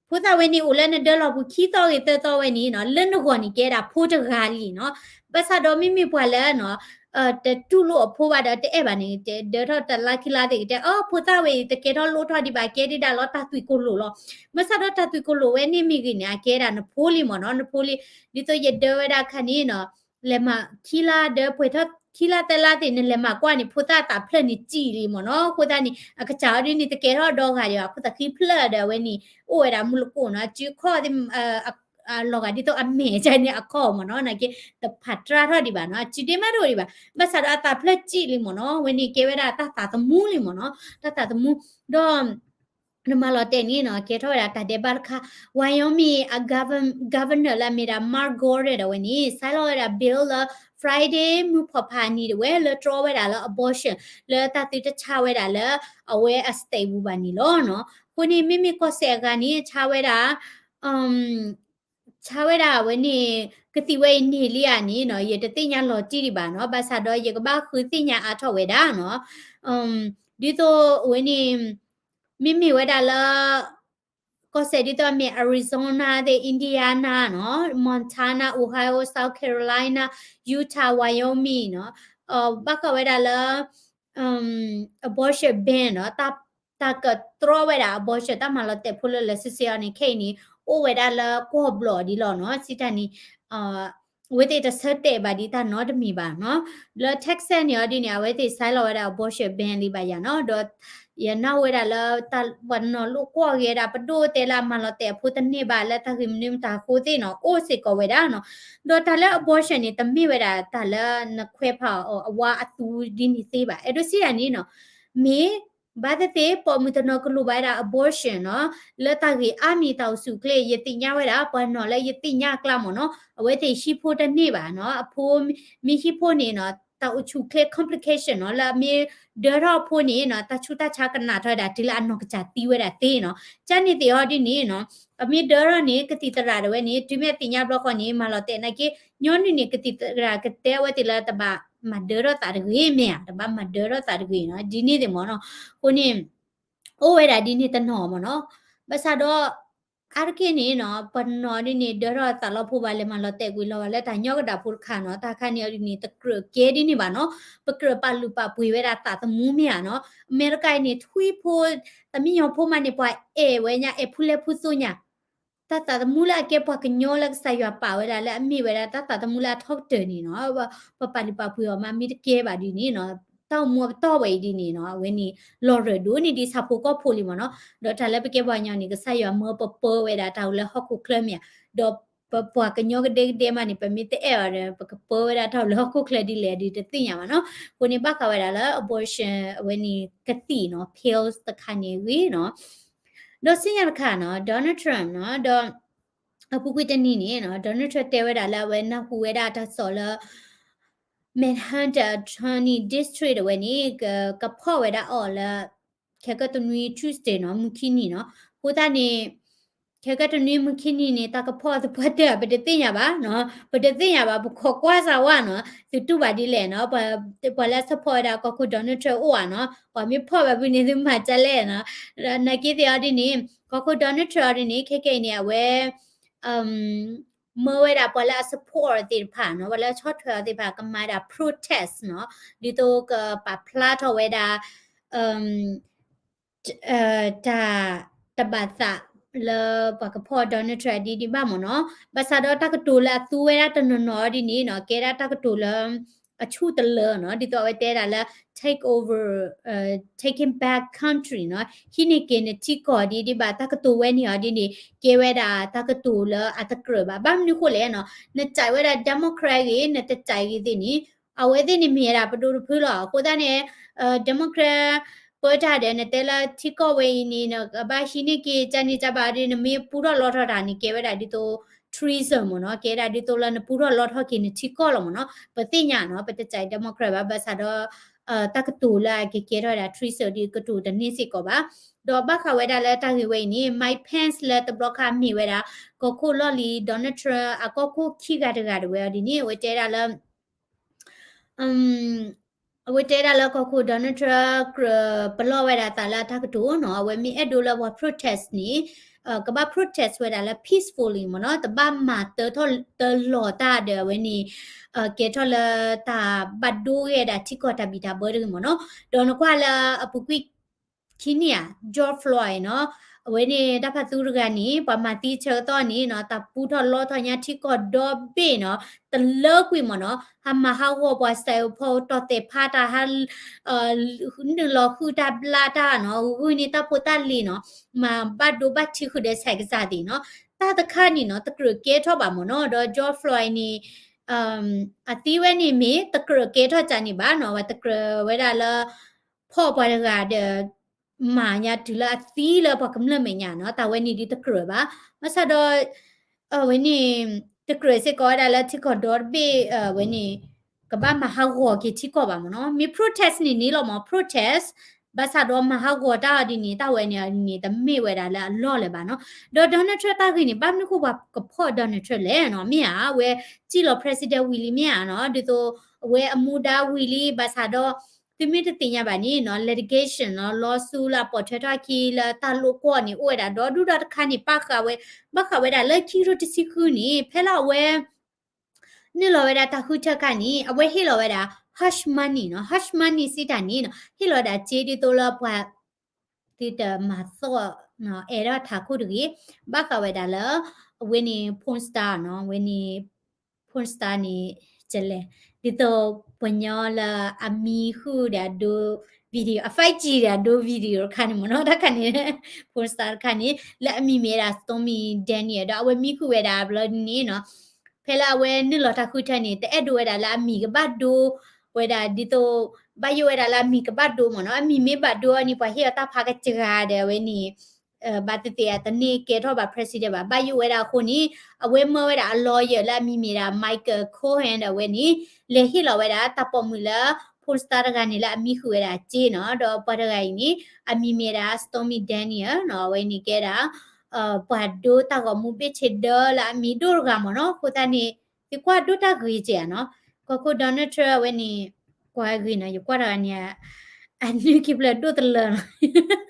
ဖိသၣ်ဝဲန့ၣ်အိၣ်လၢနဒၢလီၤပူၤခံသီဂ့ၤသၢသီဝဲန့ၣ်နီၤ လၢနဂီၢ်န့ၣ်ကဲဒၣ်ဖိတဂၤလံနီၤ ဘၣ်ဆၣ်ဒီးမ့မ့ၢ်ပှၤလၢနီၤ တတူၢ်လိာ်အဖိဘၣ်ဒီးတအဲၣ်ဘၣ်န့ၣ် တဒၢထီၣ်တလါခံလါသ့ၣ်ကတဲ အဖိသၣ်ဝဲအံၤ တကဲထီၣ်လိၣ်ထီၣ်ဒံးဘၣ် ကဲဒၣ်လီၤတၢ်သွံၣ်ကိၣ်လိာ်လီၤ ဘၣ်ဆၣ်ဒီးတၢ်သွံၣ်ကိၣ်လိာ်ဝဲန့ၣ်မ့ၢ်ဂ့ၤန့ၣ် အကဲဒၣ်နဖိလံမ့ၢ်နီၤ နဖိလံ ဒ်သိးယဒၢဝဲဒၣ်ခါန့ၣ်နီၤ လဲၤမၤခံလါဒၢပှဲၤထီၣ် ခံလါသၢလါသ့ၣ် နလဲၤမၤကွၢ်န့ၣ် ဖိသၣ်အသးဖျၢၣ်န့ၣ်စံၣ်လံမ့ၢ်နီၤ အဃိသတးန့ၣ် အကစၢ်အီၤဒ်န့ၣ် တကဲထီၣ်ဒီဂၤဒံးဘၣ် အခိၣ်သးဃံဖျၢၣ်ဒီးအဝဲန့ၣ် အိၣ်ဝဲဒၣ်မူလကိၣ်နီၤ အစုခီၣ်သ့ၣ် အလီၤဂာ်ဒ်သိးအမဲာ်ကန့ၣ်အခီၣ်မ့ၢ်နီၤ နာ်က့ တဖးတြၢ်ထီၣ်ဒံးဘၣ်နီၤ အစုဒ့မးတအိၣ်ဒံးဘၣ် ဘၣ်ဆၣ်ဒီးအသးဖျၢၣ်စံၣ်လံမ့ၢ်နီၤ ဝဲန့ၣ်ကဲဝဲဒၣ်တၢ်သးသမူလံမ့ၢ်နီၤ တၢ်သးသမူ ဒီး နမၤလီၤတဲာ်န့ၣ်နီၤ ကဲထီၣ်ဝဲဒၣ်တၢ်ဒဲးဘးတခါ Wyoming အ govern- governor လၢအမ့ၢ်ဒၣ် Mark Goren ဒၣ်ဝဲန့ၣ် ဆဲးလီၤဝဲဒၣ် bill လၢ Friday မုၢ်ဖီၣ်ဖးနံၤဒၣ်ဝဲ လၢတြီဝဲဒၣ်လၢ abortion လၢတၢ်သုတဆါဝဲဒၣ်လၢ အဝဲအ state ပူၤဘၣ်န့ၣ်လီၤနီၤ. အဃိန့ၣ် မ့မ့ၢ်ကီၢ်စဲၣ်အဂၤန့ၣ် ဆါဝဲဒၣ် ဆါဝဲဒၣ်ဝဲန့ၣ် ကသံၣ်ဝဲအံၤန့ၢ်လံဧါန့ၣ်နီၤ ယတသ့ၣ်ညါလီၤတံၢ်ဒံးဘၣ်နီၤ ဘၣ်ဆၣ်ဒီးယကဘၣ်ဃုသ့ၣ်ညါအါထီၣ်ဝဲဒၣ်နီၤ ဒ်သိးအဝဲန့ၣ် မ့မ့ၢ်ဝဲဒၣ်လၢ ကီၢ်စဲၣ်ဒ်သိးအမ့ၢ် Arizona သ့ၣ် Indiana နီၤ Montana Ohio South Carolina Utah Wyoming နီၤ ဘၣ်ဃးဝဲဒၣ်လၢ abortion ban နီၤ တၢ်ကတြီဝဲဒၣ် abortion တၢ်မၤလီၤတဲာ်ဖိလၢလၢာ်ဆ့ဆ့အီၤန့ၣ် ခဲအံၤန့ၣ် အိၣ်ဝဲဒၣ်လၢကီၢ်ဘျီၣ်ဒ်လီၤနီၤ စံးတၢ်န့ၣ် အဝဲသ့ၣ်တဆၢတဲာ်ဘၣ်ဒ်တၢ်နီတမံၤဘၣ်နီၤ လၢ Texas န့ၣ်အီၤဒ်န့ၣ် အဝဲသ့ၣ်ဆဲးလီၤဝဲဒၣ် abortion ban လံဘၣ်ယၤနီၤ ဒီး ယနၢ်ဟူဝဲဒၣ်လၢ ပှၤနီၤလိာ်ကွီၢ်ဂ့ၤဒၣ် ပဒိၣ်တဲလၢအမၤလီၤတဲာ်အဖိတန့ၢ်ဘၣ်လၢတၢ်ဂ့ၢ်မနုၤမတၤအဃိသ့ၣ်နီၤ အိၣ်စ့ၢ်ကီးဝဲဒၣ်နီၤ ဒီးတၢ်လၢ abortion န့ၣ် တမ့ၢ်ဝဲဒၣ်တၢ်လၢနခွဲးဖးအီၤအဝါအသူဒ်န့ၣ်သ့ဘၣ် အဲၣ်ဒိးစံးတၢ်န့ၣ်နီၤ မ့ၢ် ဘၣ်သ့ၣ်သ့ၣ် ပိာ်မုၣ်တနီၤကလိၣ်ဘၣ်ဝဲဒၣ် abortion နီၤ လၢတၢ်ဂ့ၢ်အါမံၤတၢ်အိၣ်ဆူၣ်အိၣ်ချ့ ယသ့ၣ်ညါဝဲဒၣ် ပှၤနီၤလၢယသ့ၣ်ညါအကျါမ့ၢ်နီၤ အဝဲသ့ၣ်ဟံၣ်ဖိတန့ၢ်ဘၣ်နီၤ အဖိမ့ၢ်ဟံၣ်ဖိန့ၣ်နီၤ တၢ်အိၣ်ဆူၣ်အိၣ်ချ့ complication နီၤ လၢအမ့ၢ်ဒၢထီၣ်အဖိန့ၣ်နီၤ တၢ်ဆူးတၢ်ဆါကနၣ်ထီၣ်ဝဲဒၣ်တုၤလၢအနီၢ်ကစၢ်သံဝဲဒၣ်သ့နီၤ ကန့ၣ်သ့ၣ်အီၤဒ်န့ၣ်နီၤ အမ့ၢ်ဒၢထီၣ်န့ၣ် ကသံၣ်သရၣ်ဒၣ်ဝဲန့ၣ် တုၤမ့ၢ်အသ့ၣ်ညါဘျီဃီန့ၣ် မၤလီၤတဲာ်နာ်က့ ညီနုၢ်န့ၣ် ကသံၣ်သရၣ်ကတဲအဝဲသ့ၣ်လၢတဘၣ်မၤဒၢထီၣ်သးတဂ့ၤမ့ၢ်ဧါ တဘၣ်မၤဒၢထီၣ်သးတဂ့ၤနီၤ ဒ်န့ၣ်သ့ၣ်မ့ၢ်နီၤ အဃိန့ၣ် အိၣ်ဝဲဒၣ်ဒ်န့ၣ်တနီၤမ့ၢ်နီၤ ဘၣ်ဆၣ်ဒီး အါတက့ၢ်န့ၣ်နီၤ ပှၤနီၤဒ်န့ၣ် ဒၢထီၣ်သးလီၤဖိဘၣ်လဲၣ် မၤလီၤတဲာ်ကွံာ်လီၤဘၣ်လၢတၢ်ညီကဒၣ်ဖိတခါနီၤ တၢ်ခါန့ၣ်အီၤဒ်န့ၣ် တကြၢးကဲဒ်န့ၣ်ဘၣ်နီၤ ပကြၢးပာ်လုၢ်ပာ်ပှ့ၤဝဲဒၣ်သးသမူမ့ၢ်ဧါနီၤ အမဲရကၤအံၤန့ၣ် ထွံၣ်ဖိ တမံၤညီဖိမးန့ၣ် ပှၤအဲၣ်ဝဲညါ အဲၣ်ဖူလဲဖူသိညါ တၢ်သးသမူလၢအကဲပှၤကညီလၢကစၢ်ယွၤပာ်ဝဲဒၣ်လၢအမ့ၢ်ဝဲဒၣ်တၢ်သးသမူလၢအထီကတၢၢ်န့ၣ်နီၤ ပပာ်လုၢ်ပာ်ပှ့ၤအီၤမးမ့ၢ်တကဲဘၣ်ဒ်န့ၣ်နီၤ တၢ်အိၣ်မူအပတီၢ်ဝဲအံၤဒ်န့ၣ်နီၤ အဝဲန့ၣ် လီၤရၢၢ်ဒိၣ်န့ၢ်ဒံးဆၣ်ဖိကီၢ်ဖိလံမ့ၢ်နီၤ ဒီးတၢ်လၢပကဲပှၤကညီန့ၣ် ကစၢ်ယွၤမၢပပၢဝဲဒၣ်တၢ်အိၣ်လၢဟီၣ်ခိၣ်ချၢမ့ၢ်ဧါ ဒီးပပှၤကညီကဒဲကဒဲမးန့ၣ် ပမ့ၢ်တအဲၣ်အီၤဒီး ပကပၢဝဲဒၣ်တၢ်အိၣ်လၢဟီၣ်ခိၣ်ချၢဒ်လဲၣ်ဒ်တသ့ၣ်ညါဘၣ်နီၤ အဃိန့ၣ်ဘၣ်ဃးဝဲဒၣ်လၢ abortion အဝဲန့ၣ်ကသံၣ်နီၤ pills တခါန့ၣ်အဂ့ၢ်နီၤ ဒီးစံၣ်ညီၣ်တခါနီၤ Donald Trump နီၤ ဒီး အပူၤကွံာ်တနံၤန့ၣ်နီၤ Donald Trump တဲဝဲဒၣ်လၢအဝဲနၢ်ဟူဝဲဒၣ်တၢ်ကစီၣ်လၢ Manhattan Attorney District အဝဲန့ၣ် ကဖီၣ်ဝဲဒၣ်အီၤလၢ ခဲကတနွံ Tuesday နီၤ မုၢ်ခံနံၤနီၤ အဃိသတးန့ၣ် ခဲကတနွံမုၢ်ခံနံၤန့ၣ် တၢ်ကဖီၣ်သပှၢ်တၢၢ် ပတသ့ၣ်ညါဘၣ်နီၤ ပတသ့ၣ်ညါဘၣ် ပခိးကွၢ်စၢ်ဝဲနီၤ သုတူၢ်ဘၣ်ဒ်လဲၣ်နီၤ ပှၤလၢ support ဝဲဒၣ်ကီၢ်ခိၣ် Donald Trump အိၣ်ဧါနီၤ ပှၤမ့ၢ်ဖီၣ်ဝဲဖဲန့ၣ် သုမၤဒ်လဲၣ်နီၤ နာ်က့သ့ၣ်အီၤဒ်န့ၣ် ကီၢ်ခိၣ် Donald Trump အီၤဒ်န့ၣ် ခဲကနံၣ်အံၤန့ၣ် အဝဲ မၢဝဲဒၣ်ပှၤလၢအ support အီၤသ့ၣ်တဖၣ်နီၤ ပှၤလၢအဆီၣ်ထွဲအီၤသ့ၣ်တဖၣ် ကမၤဒၣ် protest နီၤ ဒ်သိးကပာ်ဖျါထီၣ်ဝဲဒၣ် တၢ်တဘၣ်သးလၢပှၤကဖီၣ် Donald Trump ဒ်ဒံးဘၣ်မ့ၢ်နီၤ ဘၣ်ဆၣ်ဒီးတၢ်ကတိၤလၢအသူဝဲဒၣ်တနီၤနီၤဒ်န့ၣ်နီၤ ကဲဒၣ်တၢ်ကတိၤလၢ အဆူၣ်တလၢနီၤ ဒ်သိးအဝဲတဲဒၣ်လၢ take over taking back country နီၤ ဟံးန့ၢ်က့ၤနထံကီၢ်ဒ်ဒံးဘၣ် တၢ်ကတိၤဝဲန့ၣ်အီၤဒ်န့ၣ် ကဲဝဲဒၣ်တၢ်ကတိၤလၢအတကြၢးဘၣ် ဘၣ်မနုၤဃိလဲၣ်နီၤ နစဲးဝဲဒၣ် Democrat ဂ့ၤ နတစဲးဂ့ၤသ့ၣ်န့ၣ် အဝဲသ့ၣ်န့ၣ်မ့ၢ်ဝဲဒၣ်ပဒိၣ်တဖုလီၤ အဃိသတးန့ၣ် Democrat ပၢတၢ်ဒီး နတဲလၢထံကီၢ်ဝဲအံၤန့ၣ် နကဘၣ်ဟံးန့ၢ်က့ၤ ကန့ၣ်ကဘၣ်ဒီး နမ့ၢ်ပူထီၣ်လီထီၣ်တၢ်န့ၣ် ကဲဝဲဒၣ်ဒ်သိး treason မ့ၢ်နီၤ ကဲဒၣ်ဒ်သိးလၢနပူထီၣ်လီထီၣ်က့ၤနထံကီၢ်လီၤမ့ၢ်နီၤ ပသ့ၣ်ညါနီၤ ပတစဲး Democrat ဘၣ် ဘၣ်ဆၣ်ဒီး တၢ်ကတိၤလၢအကကဲထီၣ်ဝဲဒၣ် treason ဒ်ကတိၤတန့ၢ်စ့ၢ်ကီးဘၣ် ဒီးဘၣ်ဃးဝဲဒၣ်လၢတၢ်ဂ့ၢ်ဝဲအံၤန့ၣ် Mike Pence လၢတဘျီခါမ့ၢ်ဝဲဒၣ် ကီၢ်ခိၣ်လီၢ်လံၤ Donald Trump အကီၢ်ခိၣ်ခံဂၤတဂၤတဝဲအီၤဒ်န့ၣ် အဝဲတဲဒၣ်လၢ အဝဲတဲဒၣ်လၢကီၢ်ခိၣ် Donald Trump ကြၢးပလီၢ်ဝဲဒၣ်အသးလၢအတၢ်ကတိၤနီၤ အဝဲမ့ၢ်အဲၣ်ဒိးလၢပှၤ protest န့ၣ် ကဘၣ် protest ဝဲဒၣ်လၢ peacefully မ့ၢ်နီၤ တဘၣ်မၤတၢထီၣ်တလီၤတၢ်ဒီးအဝဲန့ၣ် ကဲထီၣ်လၢတၢ်ဘၣ်ဒိဂ့ၤဒၣ်ထံကီၢ်တၢ်ဘံၣ်တၢ်ဘၢတဂ့ၤမ့ၢ်နီၤ ဒီးနကွၢ်လၢအပူၤကွံာ် ခံနံၣ်ဧါ George Floyd နီၤ အဝဲန့ၣ်တၢ်ဖးသူတဂၤန့ၣ် ပှၤမၤသံဆၢကတီၢ်န့ၣ်နီၤ တၢ်ပူထီၣ်လီထီၣ်ညါထံကီၢ်ဒီဘ့ၣ်နီၤ တလၢကွံာ်မ့ၢ်နီၤ ဟးမၤဟးဂီၤပှၤစဲးဖိ တီၢ်သဲးဖးတၢ် ဟး နုာ်လီၤဃုတၢ်ဘျါတၢ်နီၤ ဂုာ်န့ၢ်တၢ်ဖိတၢ်လံၤနီၤ မၤဘၣ်ဒိဘၣ်ထံးဃုာ်ဒီးဆဲးကစၢ်သ့ၣ်နီၤ တၢ်တခါန့ၣ်နီၤ တကြၢးကဲထီၣ်ဘၣ်မ့ၢ်နီၤ ဒီး George Floyd န့ၣ် အသံဝဲန့ၣ်မ့ၢ်တကြၢးကဲထီၣ်ကၢန့ၣ်ဘၣ်နီၤ ဝဲတကြၢးဝဲဒၣ်လၢ ဖီၣ်ပှၤတဂၤဒီး မၤညါတုၤလၢအသံလၢပှၤကမျၢၢ်မဲာ်ညါနီၤ, တၢ်ဝဲန့ၣ်ဒ်တကြၢးဘၣ်. ဘၣ်ဆၣ်ဒီး အဝဲန့ၣ် တကြၢးစ့ၢ်ကီးဝဲဒၣ်လၢထံကီၢ်ဒီတဘ့ၣ် အဝဲန့ၣ် ကဘၣ်မၤဟးဂီၤက့ၤထံကီၢ်ဘၣ်မ့ၢ်နီၤ. မ့ၢ် protest န့ၣ်န့ၣ်လီၤမ့ၢ် protest ဘၣ်ဆၣ်ဒီးမၤဟးဂီၤတၢ်အီၤဒ်န့ၣ် တၢ်ဝဲန့ၣ်န့ၣ် တမ့ၢ်ဝဲဒၣ်လၢအလီၢ်လၢၤဘၣ်နီၤ. ဒီး Donald Trump တၢ်ဂ့ၢ်န့ၣ် ဘၣ်မနုၤဃိပှၤကဖီၣ် Donald Trump လဲၣ်နီၤ, မ့ၢ်ဧါ အဝဲစံၣ်လီၤ president ဝံၤလံမ့ၢ်ဧါနီၤ, ဒ်သိးအဝဲအမူဒါဝံၤလံ ဘၣ်ဆၣ်ဒီး သုမ့ၢ်တသ့ၣ်ညါဘၣ်န့ၣ်နီၤ litigation နီၤ lawsuit လၢအပိာ်ထွဲထီၣ်အခံလၢတၢ်လိာ်ကွီၢ်န့ၣ် အိၣ်ဝဲဒၣ်ဒီဒူၣ်ဒီတခါန့ၣ် ပာ်ဃာ်ဝဲ ဘၣ်ဃးဝဲဒၣ်လၢခံကထိတဆံဃုန့ၣ် ဖဲလၢအဝဲ နုာ်လီၤဝဲဒၣ်တၢ်ဃုထၢခါန့ၣ် အဝဲဟ့ၣ်လီၤဝဲဒၣ် hush money နီၤ, hush money စံးတၢ်န့ၣ်နီၤ ဟ့ၣ်လီၤဝဲဒၣ်စ့ဒ်သိးလၢပှၤ သုတမၤသီၣ် အဲၣ်ဒိးထးခိၣ်တဂ့ၤ, ဘၣ်ဃးဝဲဒၣ်လၢ အဝဲန့ၣ် porn star နီၤ, အဝဲန့ၣ် porn star န့ၣ် ကလဲၣ်, ဒ်သိးပှၤညီလၢအမံဃုာ်ဒီးအဒိ video အ five G ဒီးအဒိ video တခါန့ၣ်မ့ၢ်နီၤ, တခါန့ၣ် porn star တခါန့ၣ် လၢအမံၤမ့ၢ်ဝဲဒၣ် Stormy Daniel ဒီးအဝဲမံဃုာ်ဝဲဒၣ်ဘျီဒ်န့ၣ်နီၤ ဖဲလၢအဝဲနုာ်လီၤတၢ်ဃုထၢန့ၣ် တအဲၣ်ဒိးဝဲဒၣ်လၢအမံၤကဘၣ်ဒိဝဲဒၣ်ဒ်သိး ဘၣ်ယိၣ်ဝဲဒၣ်လၢအမံၤကဘၣ်ဒိမ့ၢ်နီၤ, အမံၤမ့ၢ်ဘၣ်ဒိအီၤန့ၣ် ပှၤဟ့ၣ်အီၤတၢ်ဖးကစှၤဒီးအဝဲန့ၣ် ဘၣ်သ့ၣ်သ့ၣ်အတန့ၢ်ကဲထီၣ်ဘၣ် president ဘၣ်, ဘၣ်ယိၣ်ဝဲဒၣ်အဃိန့ၣ် အဝဲမၢဝဲဒၣ်အ lawyer လၢအမံၤမ့ၢ်ဒၣ် Michael Cohen ဒီးအဝဲန့ၣ် လဲၤဟ့ၣ်လီၤဝဲဒၣ်တၢ်ပိာ်မုၣ်လၢ porn star တဂၤန့ၣ်လၢအမံဃုာ်ဝဲဒၣ်စ့နီၤ, ဒီးပှၤတဂၤအံၤန့ၣ် အမံၤမ့ၢ်ဒၣ် Stormy Daniel နီၤ, အဝဲန့ၣ်ကဲဒၣ် ပှၤဒိတၢ်ဂီၤမူဘ့ၣ်ဆ့ဒၢလၢအမံၤဒိၣ်တဂၤမ့ၢ်နီၤ, အဃိသတးန့ၣ် သုကွၢ်ဒိတၢ်ဂ့ၤကဲဧါနီၤ, ကီၢ်ခိၣ် Donald Trump အဝဲန့ၣ် ကွၢ်ဂ့ၤနီၤ, ယကွၢ်တဂၤန့ၣ် အနုၢ်ခံဖျၢၣ်ဒိၣ်တလၢနီၤ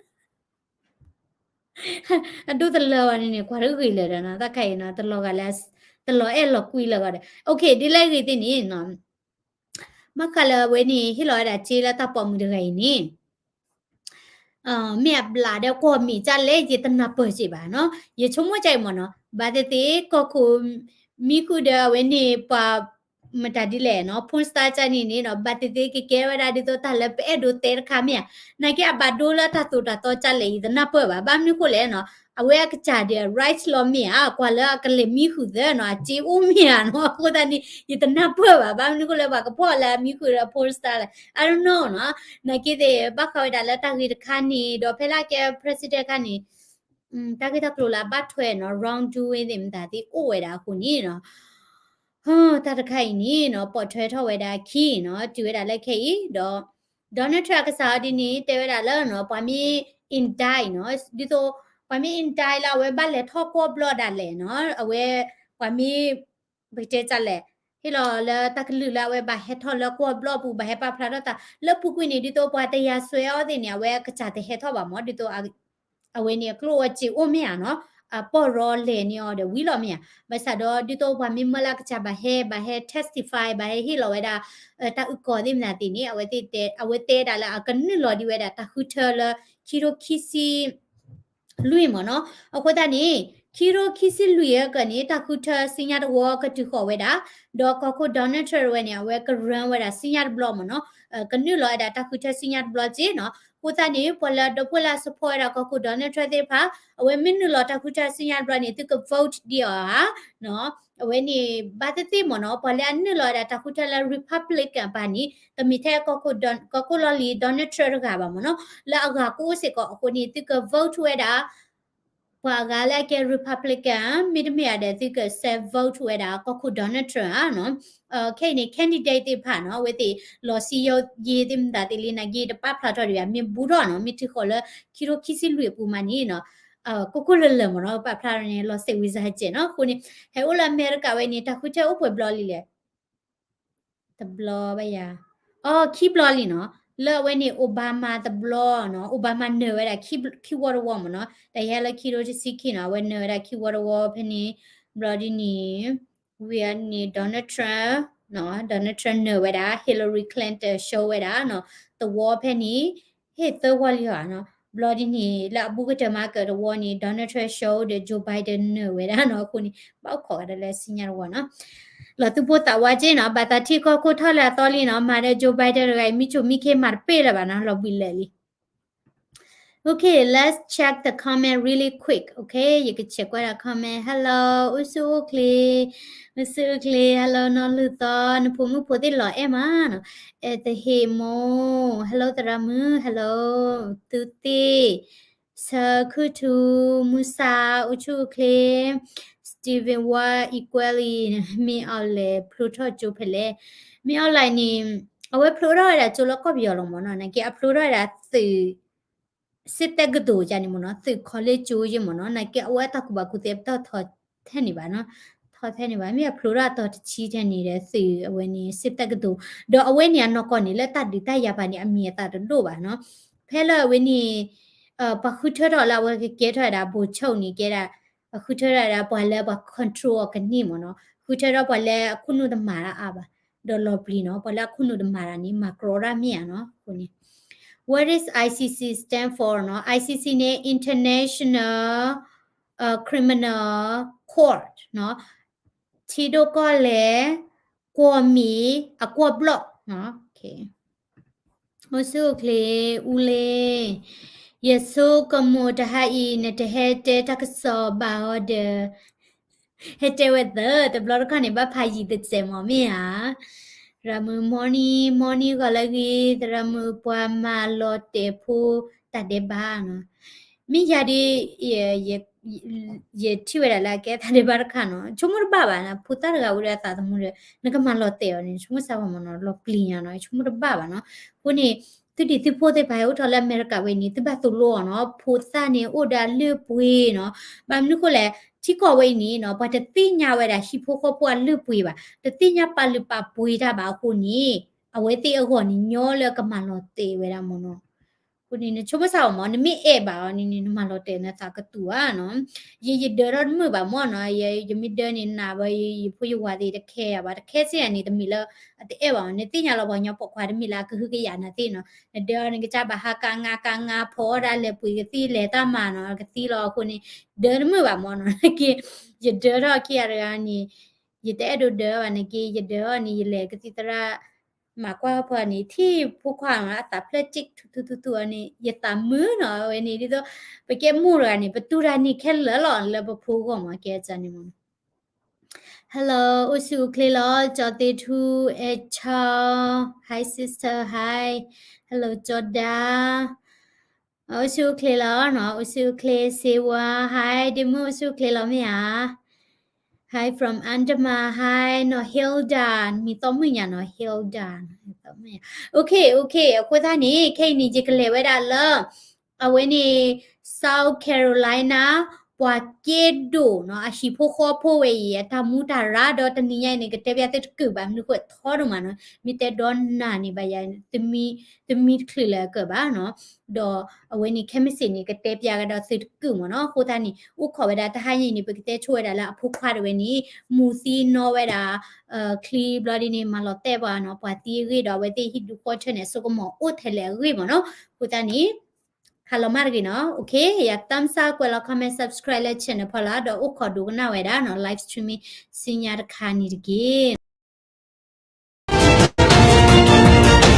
အဒိၣ်တလၢဘၣ်န့ၣ်န့ၣ် ကွၢ်တဂ့ၤလၢာ်ဒီးနီၤ, တၢ်ခါအံၤနီၤ တလီၤဂာ်လၢ တလီၤအဲၣ်လီၤကွံလၢာ်ဂီၤဒီး okay ဒ်လဲၣ်ဂ့ၤသ့ၣ်န့ၣ်နီၤ, ဘၣ်ဃးလၢအဝဲန့ၣ် ဟ့ၣ်လီၤဝဲဒၣ်စ့လၢတၢ်ပိာ်မုၣ်တဂၤအံၤန့ၣ် မ့ၢ်အဘျးဒီးကွီၢ်မ့ၢ်ကၢ်လဲၣ် ယတနၢ်ပၢၢ်စ့ၢ်ဘၣ်နီၤ, ယဆိကမိၣ်ကၢ်အံၤမ့ၢ်နီၤ, ဘၣ်သ့ၣ်သ့ၣ် ကီၢ်ခိၣ်မံဃုာ်ဒီးအဝဲန့ၣ် ပှၤ မတၤဒ်လဲၣ်နီၤ, porn star ကၢ်န့ၣ်န့ၣ်နီၤ ဘၣ်သ့ၣ်သ့ၣ်ကကဲဝဲဒၣ်ဒ်သိးတၢ်လၢပအဲၣ်ဒိးတဲတခါမ့ၢ်ဧါ, နာ်က့အဘၣ်ဒိလၢတၢ်သိၣ်တၢ်သီကၢ်လဲၣ် ယတနၢ်ပၢၢ်ဘၣ်, ဘၣ်မနုၤဃိလဲၣ်နီၤ, အဝဲအကစၢ်ဒီး right လီၤမ့ၢ်ဧါ, ကွၢ်လၢအကလဲၤမံဃုာ်သၢနီၤ အစ့အိၣ်မ့ၢ်ဧါနီၤ, အဃိသတးန့ၣ် ယတနၢ်ပၢၢ်ဘၣ်, ဘၣ်မနုၤဃိလၢပှၤကဖီၣ်လၢအမံဃုာ်ဒီး porn star လဲၣ်, I don't know နီၤ, နာ်က့သ့ၣ် ဘၣ်ဃးဝဲဒၣ်လၢတၢ်ဂ့ၢ်တခါန့ၣ် ဒီးဖဲလၢအကဲ president ခါန့ၣ် တၢ်ဂ့ၢ်တၢ်ကျိၤလၢအဘၣ်ထွဲနီၤ wrongdoing သ့ၣ်မတၤသ့ၣ်အိၣ်ဝဲဒၣ်အဃိန့ၣ်နီၤ, တၢ်တခါအံၤန့ၣ်နီၤ ပိာ်ထွဲထီၣ်ဝဲဒၣ်ခံနီၤ တုၤဝဲဒၣ်လၢခဲအံၤဒီး Donald Trump အကစၢ်အီၤဒ်န့ၣ် တဲဝဲဒၣ်လၢနီၤ ပှၤမ့ၢ် indict နီၤ ဒ်သိး ပှၤမ့ၢ် indict လၢအဝဲဘၣ်လဲၤထီၣ်ကွီၢ်ဘျီၣ်ဒၣ်လဲာ်နီၤ အဝဲ ပှၤမ့ၢ် ပကတဲတၢ်လဲၣ် ဟ့ၣ်လီၤလၢတၢ်ကလုၢ်လၢအဝဲဘၣ်ဟဲထီၣ်လၢကွီၢ်ဘျီၣ်ပူၤ ဘၣ်ဟဲပာ်ဖျါထီၣ်တၢ် လၢပူၤကွံာ်န့ၣ် ဒ်သိးပှၤတယၤစွဲအီၤသ့ၣ်န့ၣ် အဝဲအကစၢ်တဟဲထီၣ်ဘၣ်မ့ၢ် ဒ်သိး အဝဲန့ၣ်အကျိၣ်အစ့အိၣ်မ့ၢ်ဧါနီၤ အပီၢ်ရီလဲၤန့ၢ်အီၤဒီးဝံၤလီၤမ့ၢ်ဧါ ဘၣ်ဆၣ်ဒီး ဒ်သိးပှၤမ့ၢ်မၢလၢအကစၢ်ဘၣ်ဟဲ ဘၣ်ဟဲ testify ဘၣ်ဟဲဟ့ၣ်လီၤဝဲဒၣ် တၢ်အုၣ်ကီၤသ့ၣ်မတၤသ့ၣ်န့ၣ် အဝဲတဲ အဝဲတဲဒၣ်လၢအကနုာ်လီၤဒံးဝဲဒၣ်တၢ်ဃုထၢလၢ ခံထိခံဆံ လွံၢ်မ့ၢ်နီၤ အဃိသတးန့ၣ် ခံထိခံဆံလွံၢ်အကၢၢ်န့ၣ် တၢ်ဃုထၢဆူညါတဝီကတုၤဃီၤဝဲဒၣ် ဒီးကီၢ်ခိၣ် Donald Trump ဝဲန့ၣ် အဝဲက run ဝဲဒၣ်ဆူညါတဘျီမ့ၢ်နီၤ ကနုာ်လီၤဝဲဒၣ်တၢ်ဃုထၢဆူညါတဘျီက့နီၤ အဃိသတးန့ၣ် ပှၤလၢဒီပုၢ်ဝဲၢ်လၢအ support ဝဲဒၣ်ကီၢ်ခိၣ် Donald Trump သ့ၣ်တဖၣ် အဝဲမ့ၢ်နုာ်လီၤတၢ်ဃုထၢဆူညါတဘျီန့ၣ် သုက vote ဒံးအီၤဧါ အဝဲန့ၣ် ဘၣ်သ့ၣ်သ့ၣ်မ့ၢ်နီၤ ပှၤလၢအနုာ်လီၤဝဲဒၣ်တၢ်ဃုထၢလၢ Republican အပၢ်န့ၣ် တမ့ၢ်ထဲကီၢ်ခိၣ်လီၢ်လံၤ Donald Trump တဂၤဘၣ်မ့ၢ်နီၤ လၢအဂၤကအိၣ်စ့ၢ်ကီးအဃိန့ၣ် သုက vote ဝဲဒၣ် ပှၤအဂၤလၢအကဲ Republican မ့တမ့ၢ်ဧါဒီး သုကစဲး vote ဝဲဒၣ်ကီၢ်ခိၣ် Donald Trump ဧါနီၤ ခဲအံၤန့ၣ် candidate သ့ၣ်တဖၣ်နီၤ အဝဲသ့ၣ်လီၤစံယိၤသ့ၣ်မတၤသ့ၣ်လံ နာ်က့တပာ်ဖျါထီၣ်ဒံးဘၣ် မ့ၢ်ဘူးထီၣ်နီၤ မ့ၢ်ထုးဃီၤလၢ ခံထိခံဆံလွံၢ်အပူၤမးန့ၣ်နီၤ ကိၢ်ကိၢ်လၢၤလၢၤမ့ၢ်နီၤ ပာ်ဖျါထီၣ်န့ၣ် လီၤစဲးဝံၤစၢ်ကဲးနီၤ အဃိန့ၣ် ဟဲအိၣ်လၢအမဲရကၤဝဲန့ၣ် တၢ်ဃုထၢအိၣ်ပှဲၤဘျီလံလဲၣ် တဘျီဘၣ်ယၤ အိ ခံဘျီလံနီၤ လၢအဝဲန့ၣ် Obama တဘျီနီၤ Obama နၢၤဝဲဒၣ် ခံဝီတဝီမ့ၢ်နီၤ တၢ်ယဲလၢခံထိတဆံခံနီၤ အဝဲနၢၤဝဲဒၣ်ခံဝီတဝီ ဖဲန့ၣ် ဘျီဒ်န့ၣ် ဝံၤန့ၣ် Donald Trump နီၤ Donald Trump နၢၤဝဲဒၣ် Hillary Clinton ရှုံးဝဲဒၣ်နီၤ တဝီဖဲန့ၣ် ဟ့ၣ်သၢဝီလံဧါနီၤ ဘျီဒ်န့ၣ် လၢအဘူးကတၢၢ်မၤကၢၢ်တဝီန့ၣ် Donald Trump ရှုံးဒီး Joe Biden နၢၤဝဲဒၣ်နီၤ အဃိန့ၣ် ဘၣ်အိၣ်ခိးကဒီးလၢဆူညါတဝီနီၤ လီၤသူၣ်ပိၢ်သးဝးက့နီၤ ဘၣ်သးထံၣ်ကီၢ်ခိၣ်ထီၣ်လၢအသီလံနီၤ မၤဒီး Joe Biden တဂၤအံၤ မံဆိမံခ့မၤတပ့ၢ်လၢၤဘၣ်နီၤ လီၤဘှံးလဲၣ်လံ Okay, let's check the comment really quick. Okay, ယက check ကွၢ်ဒၣ် comment. Hello, အိၣ်ဆူၣ်အိၣ်ချ့, အိၣ်ဆူၣ်အိၣ်ချ့, hello နီၢ်လုၢ်သီ, နဖိမုၣ်ဖိသ့ၣ်လီၤအဲၣ်မးနီၤ. အဲၣ်တဟ့ၣ်မိၢ်, hello သရၣ်မုၣ်, hello သုသ့ၣ်, ဆၢခုၣ်ထူ, မုၢ်ဆါ, အိၣ်ဆူၣ်အိၣ်ချ့, Steven Wah Equally, မ့ၢ်အီၤလဲၤဖျိထီၣ်ကၠိဖဲလဲၣ်. မ့ၢ်အီၤလဲၣ်န့ၣ် အဝဲဖျိထီၣ်ဝဲဒၣ်ကၠိလၢကီၢ်ပယီၤလီၤမးနီၤ, နာ်က့အဖျိထီၣ်ဝဲဒၣ်သုး စစ်တက္ကသိုလ် ကန့ၣ်မ့ၢ်နီၤ, သုး college ကၠိယဲမ့ၢ်နီၤ, နာ်က့အဝဲအတၢ်ကူၣ်ဘၣ်ကူၣ်သ့အပတီၢ်ထီထဲန့ၣ်ဘၣ်နီၤ, ထီထဲန့ၣ်ဘၣ်, မ့ၢ်အဖျိထီၣ်အတီၤတဆံထဲန့ၣ်ဒီး သုးအဝဲန့ၣ် စစ်တက္ကသိုလ်, ဒီးအဝဲန့ၣ်အနီၢ်ကီၢ်န့ၣ် လၢတၢ်ဒုးတၢ်ယၤပၤန့ၣ် အမံၤအသၣ်တဒိၣ်ဘၣ်နီၤ, ဖဲလၢအဝဲန့ၣ် ပှၤဃုထၢထီၣ်လၢအဝဲကကဲထီၣ်ဝဲဒၣ် ဗိုလ်ချုပ် န့ၣ် ကဲဒၣ် အဃုထၢထီၣ်ဝဲဒၣ်ပှၤလၢပှၤ control အီၤကန့ၢ်မ့ၢ်နီၤ, ဃုထၢထီၣ်ပှၤလၢအခိၣ်နူာ်တမၤတၢ်အါဘၣ်, ဒီးလီၤပျံၤနီၤ, ပှၤလၢအခိၣ်နူာ်တမၤတၢ်န့ၣ် မၤကြီတၢ်မ့ၢ်ဧါနီၤ, အဃိန့ၣ် What is I C C stand for နီၤ, I C C န့ၣ် International Criminal Court နီၤ, ထံဒိၣ်ကီၢ်လဲၢ် ကွီၢ်မံၤအကွီၢ်ဘျီၣ်နီၤ, အိၣ်ဆူၣ်အိၣ်ချ့ အူလ့, ယဆိကမိၣ်တဟါအံၤ နတဟဲတဲတၢ်ကစီၣ်ဘၣ်အီၤဒီး ဟဲတဲဝဲသၢ တဘျီတခီၣ်န့ၣ် ဘၣ်ဖးယံာ်တစဲးမးမ့ၢ်ဧါ, သရၣ်မုၣ် morning morning ဂီၤလၢအဂ့ၤ, သရၣ်မုၣ်ပှၤမၤလီၤတဲာ်ဖိတၢ်ဒဲးဘးနီၤ, မ့ၢ်ယၤဒီး ယထံၣ်ဝဲဒၣ်လၢအကဲတၢ်ဒဲးဘးတခါနီၤ, ဆိကမိၣ်တဘၣ်ဘၣ်နီၤ, ဖိသၣ်တဂၤအိၣ်ဒီးအသးသမူဒီး နကမၤလီၤတဲာ်အီၤန့ၣ် ဆိကမိၣ်စၢ်ဝဲမ့ၢ်နီၤ, လီၤပျံၤညါနီၤ, ဆိကမိၣ်တဘၣ်ဘၣ်နီၤ, အဃိန့ၣ် သုတံၤသုဖိသ့ၣ်တဖၣ်ဟဲအိၣ်ထီၣ်လၢအမဲရကၤဝဲအံၤန့ၣ် သုဘၣ်သိၣ်လိအီၤနီၤ, ဖိသၣ်န့ၣ်အိၣ်ဒီးအလုၢ်အပှ့ၤနီၤ, ဘၣ်မနုၤဃိလဲၣ်, ထံကီၢ်ဝဲအံၤန့ၣ်နီၤ ပှၤတသ့ၣ်ညါဝဲဒၣ်ဟံၣ်ဖိဃီဖိအလုၢ်အပှ့ၤဘၣ်, တသ့ၣ်ညါပာ်လုၢ်ပာ်ပှ့ၤတၢ်ဘၣ်အဃိန့ၣ် အဝဲသ့ၣ်အဂီၢ်န့ၣ် ညီလၢကမၤလီၤတဲာ်ဝဲဒၣ်မ့ၢ်နီၤ, အဃိန့ၣ် နဆိကမိၣ်စၢ်အီၤမး, နမ့ၢ်အဲၣ်ဘၣ်အီၤန့ၣ်န့ၣ် နမၤလီၤတဲာ်နသးကတူၢ်ဧါနီၤ, ယ ယဒၢထီၣ်တမုာ်ဘၣ်မ့ၢ်နီၤ, ယ ယမ့ၢ်ဒၢန့ၣ်နးဘၣ် ယ ယဖိယဝၤသ့ၣ်တခဲယၤဘၣ်, တခဲစ့ၢ်ယၤန့ၣ် တမ့ၢ်လၢအတအဲၣ်ဘၣ်အီၤ, နသ့ၣ်ညါလီၤပှၤကညီပိာ်ခွါတမ့ၢ်လၢအကဟုကယာ်နၤသ့ၣ်နီၤ, နဒၢအီၤန့ၣ် ကစၢ်ဘၣ်ဟးကါငါကါငါ ဖီအီၣ်ဒၣ်လဲၤပှ့ၤကသံၣ်လဲၤတၢ်မၤနီၤ ကသံလီၤအဃိန့ၣ် ဒၢတမုာ်ဘၣ်မ့ၢ်နီၤ, က့ ယဒၢထီၣ်ခံဂၤတဂၤန့ၣ် ယတအဲၣ်ဒိးဒၢဘၣ်န့ၣ်က့ ယဒၢအီၤန့ၣ် ယလဲၤကသံၣ်သရၣ် မၤကွၢ်ဖီန့ၣ် ထံၣ်ဖိခွါနီၤ အသးဖျၢၣ်တံၣ်ထူထူထူထူအီၤန့ၣ် ယသးမုာ်နီၤ, အဝဲန့ၣ်ဒ်သိး ပကဲမိၢ်တဂၤန့ၣ် ပတူၢ်တၢ်န့ၢ်ခဲလၢာ်လီၤ လၢပဖိအဂီၢ်မး ကဲအန့ၣ်မးနီၤ, Hello အိၣ်ဆူၣ်အိၣ်ချ့လီၤ ကၠီသ့ထူ အဲၣ်ဆီ Hi sister hi, Hello ကၠီဒါ အိၣ်ဆူၣ်အိၣ်ချ့လီၤနီၤ, အိၣ်ဆူၣ်အိၣ်ချ့ စ့ဝါ Hi ဒ့မုၣ် အိၣ်ဆူၣ်အိၣ်ချ့လီၤမ့ၢ်ဧါ, Hi from Andaman, Hi နီၤ Hilda, မံၤသီမုၣ်ညါနီၤ Hilda, Okay okay, အဃိသတးန့ၣ် ခဲအံၤန့ၣ် ယကလဲၤဝဲဒၣ်လၢ အဝဲန့ၣ် South Carolina ပှၤက့ဒိၣ်နီၤ အဟံၣ်ဖိဃီဖိဝဲအံၤ အတၢ်မူတၢ်ရၢ ဒီးတနံၤညါအံၤန့ၣ် ကတဲပျၢ်သုတကုာ်ဘၣ် မနုၤဃိထီဒိၣ်မးနီၤ, မ့ၢ်တဲဒီးနၤန့ၣ်ဘၣ်ယၤ သမံတချုးလၢအကၢၣ်ဘၣ်နီၤ, ဒီးအဝဲန့ၣ် ခဲမုၢ်ဆ့ၣ်န့ၣ် ကတဲပျၢ်ကဒီးသုတကုာ်မးနီၤ, အဃိသတးန့ၣ် အိၣ်ခိးဝဲဒၣ်တဟါညါအံၤန့ၣ် ပကတဲဆိဝဲဒၣ်လၢအဖိခွါတဝဲန့ၣ် မူၤသံနီၣ်ဝဲဒၣ် ချံဘျီဒ်န့ၣ် မၤလီၤတဲာ်ပှၤနီၤ, ပှၤသံအဂ့ၢ်ဒီးအဝဲသ့ၣ်ဟံၣ်ဒူၣ်ဃီထၢန့ၣ် အစိကမီၤအိၣ်ထဲလဲၣ်အဂ့ၢ်မးနီၤ, အဃိသတးန့ၣ် ဟါလီၤမၢ်တဂ့ၤနီၤ, Okay ယ thumbs up ကွဲးလီၤ comment subscribe လၢ channel ဖီလာ် ဒီးအိၣ်ခိးဒိကနၣ်ဝဲဒၣ်နီၤ live streaming ဆူညါတခါန့ၣ်တက့ၢ်.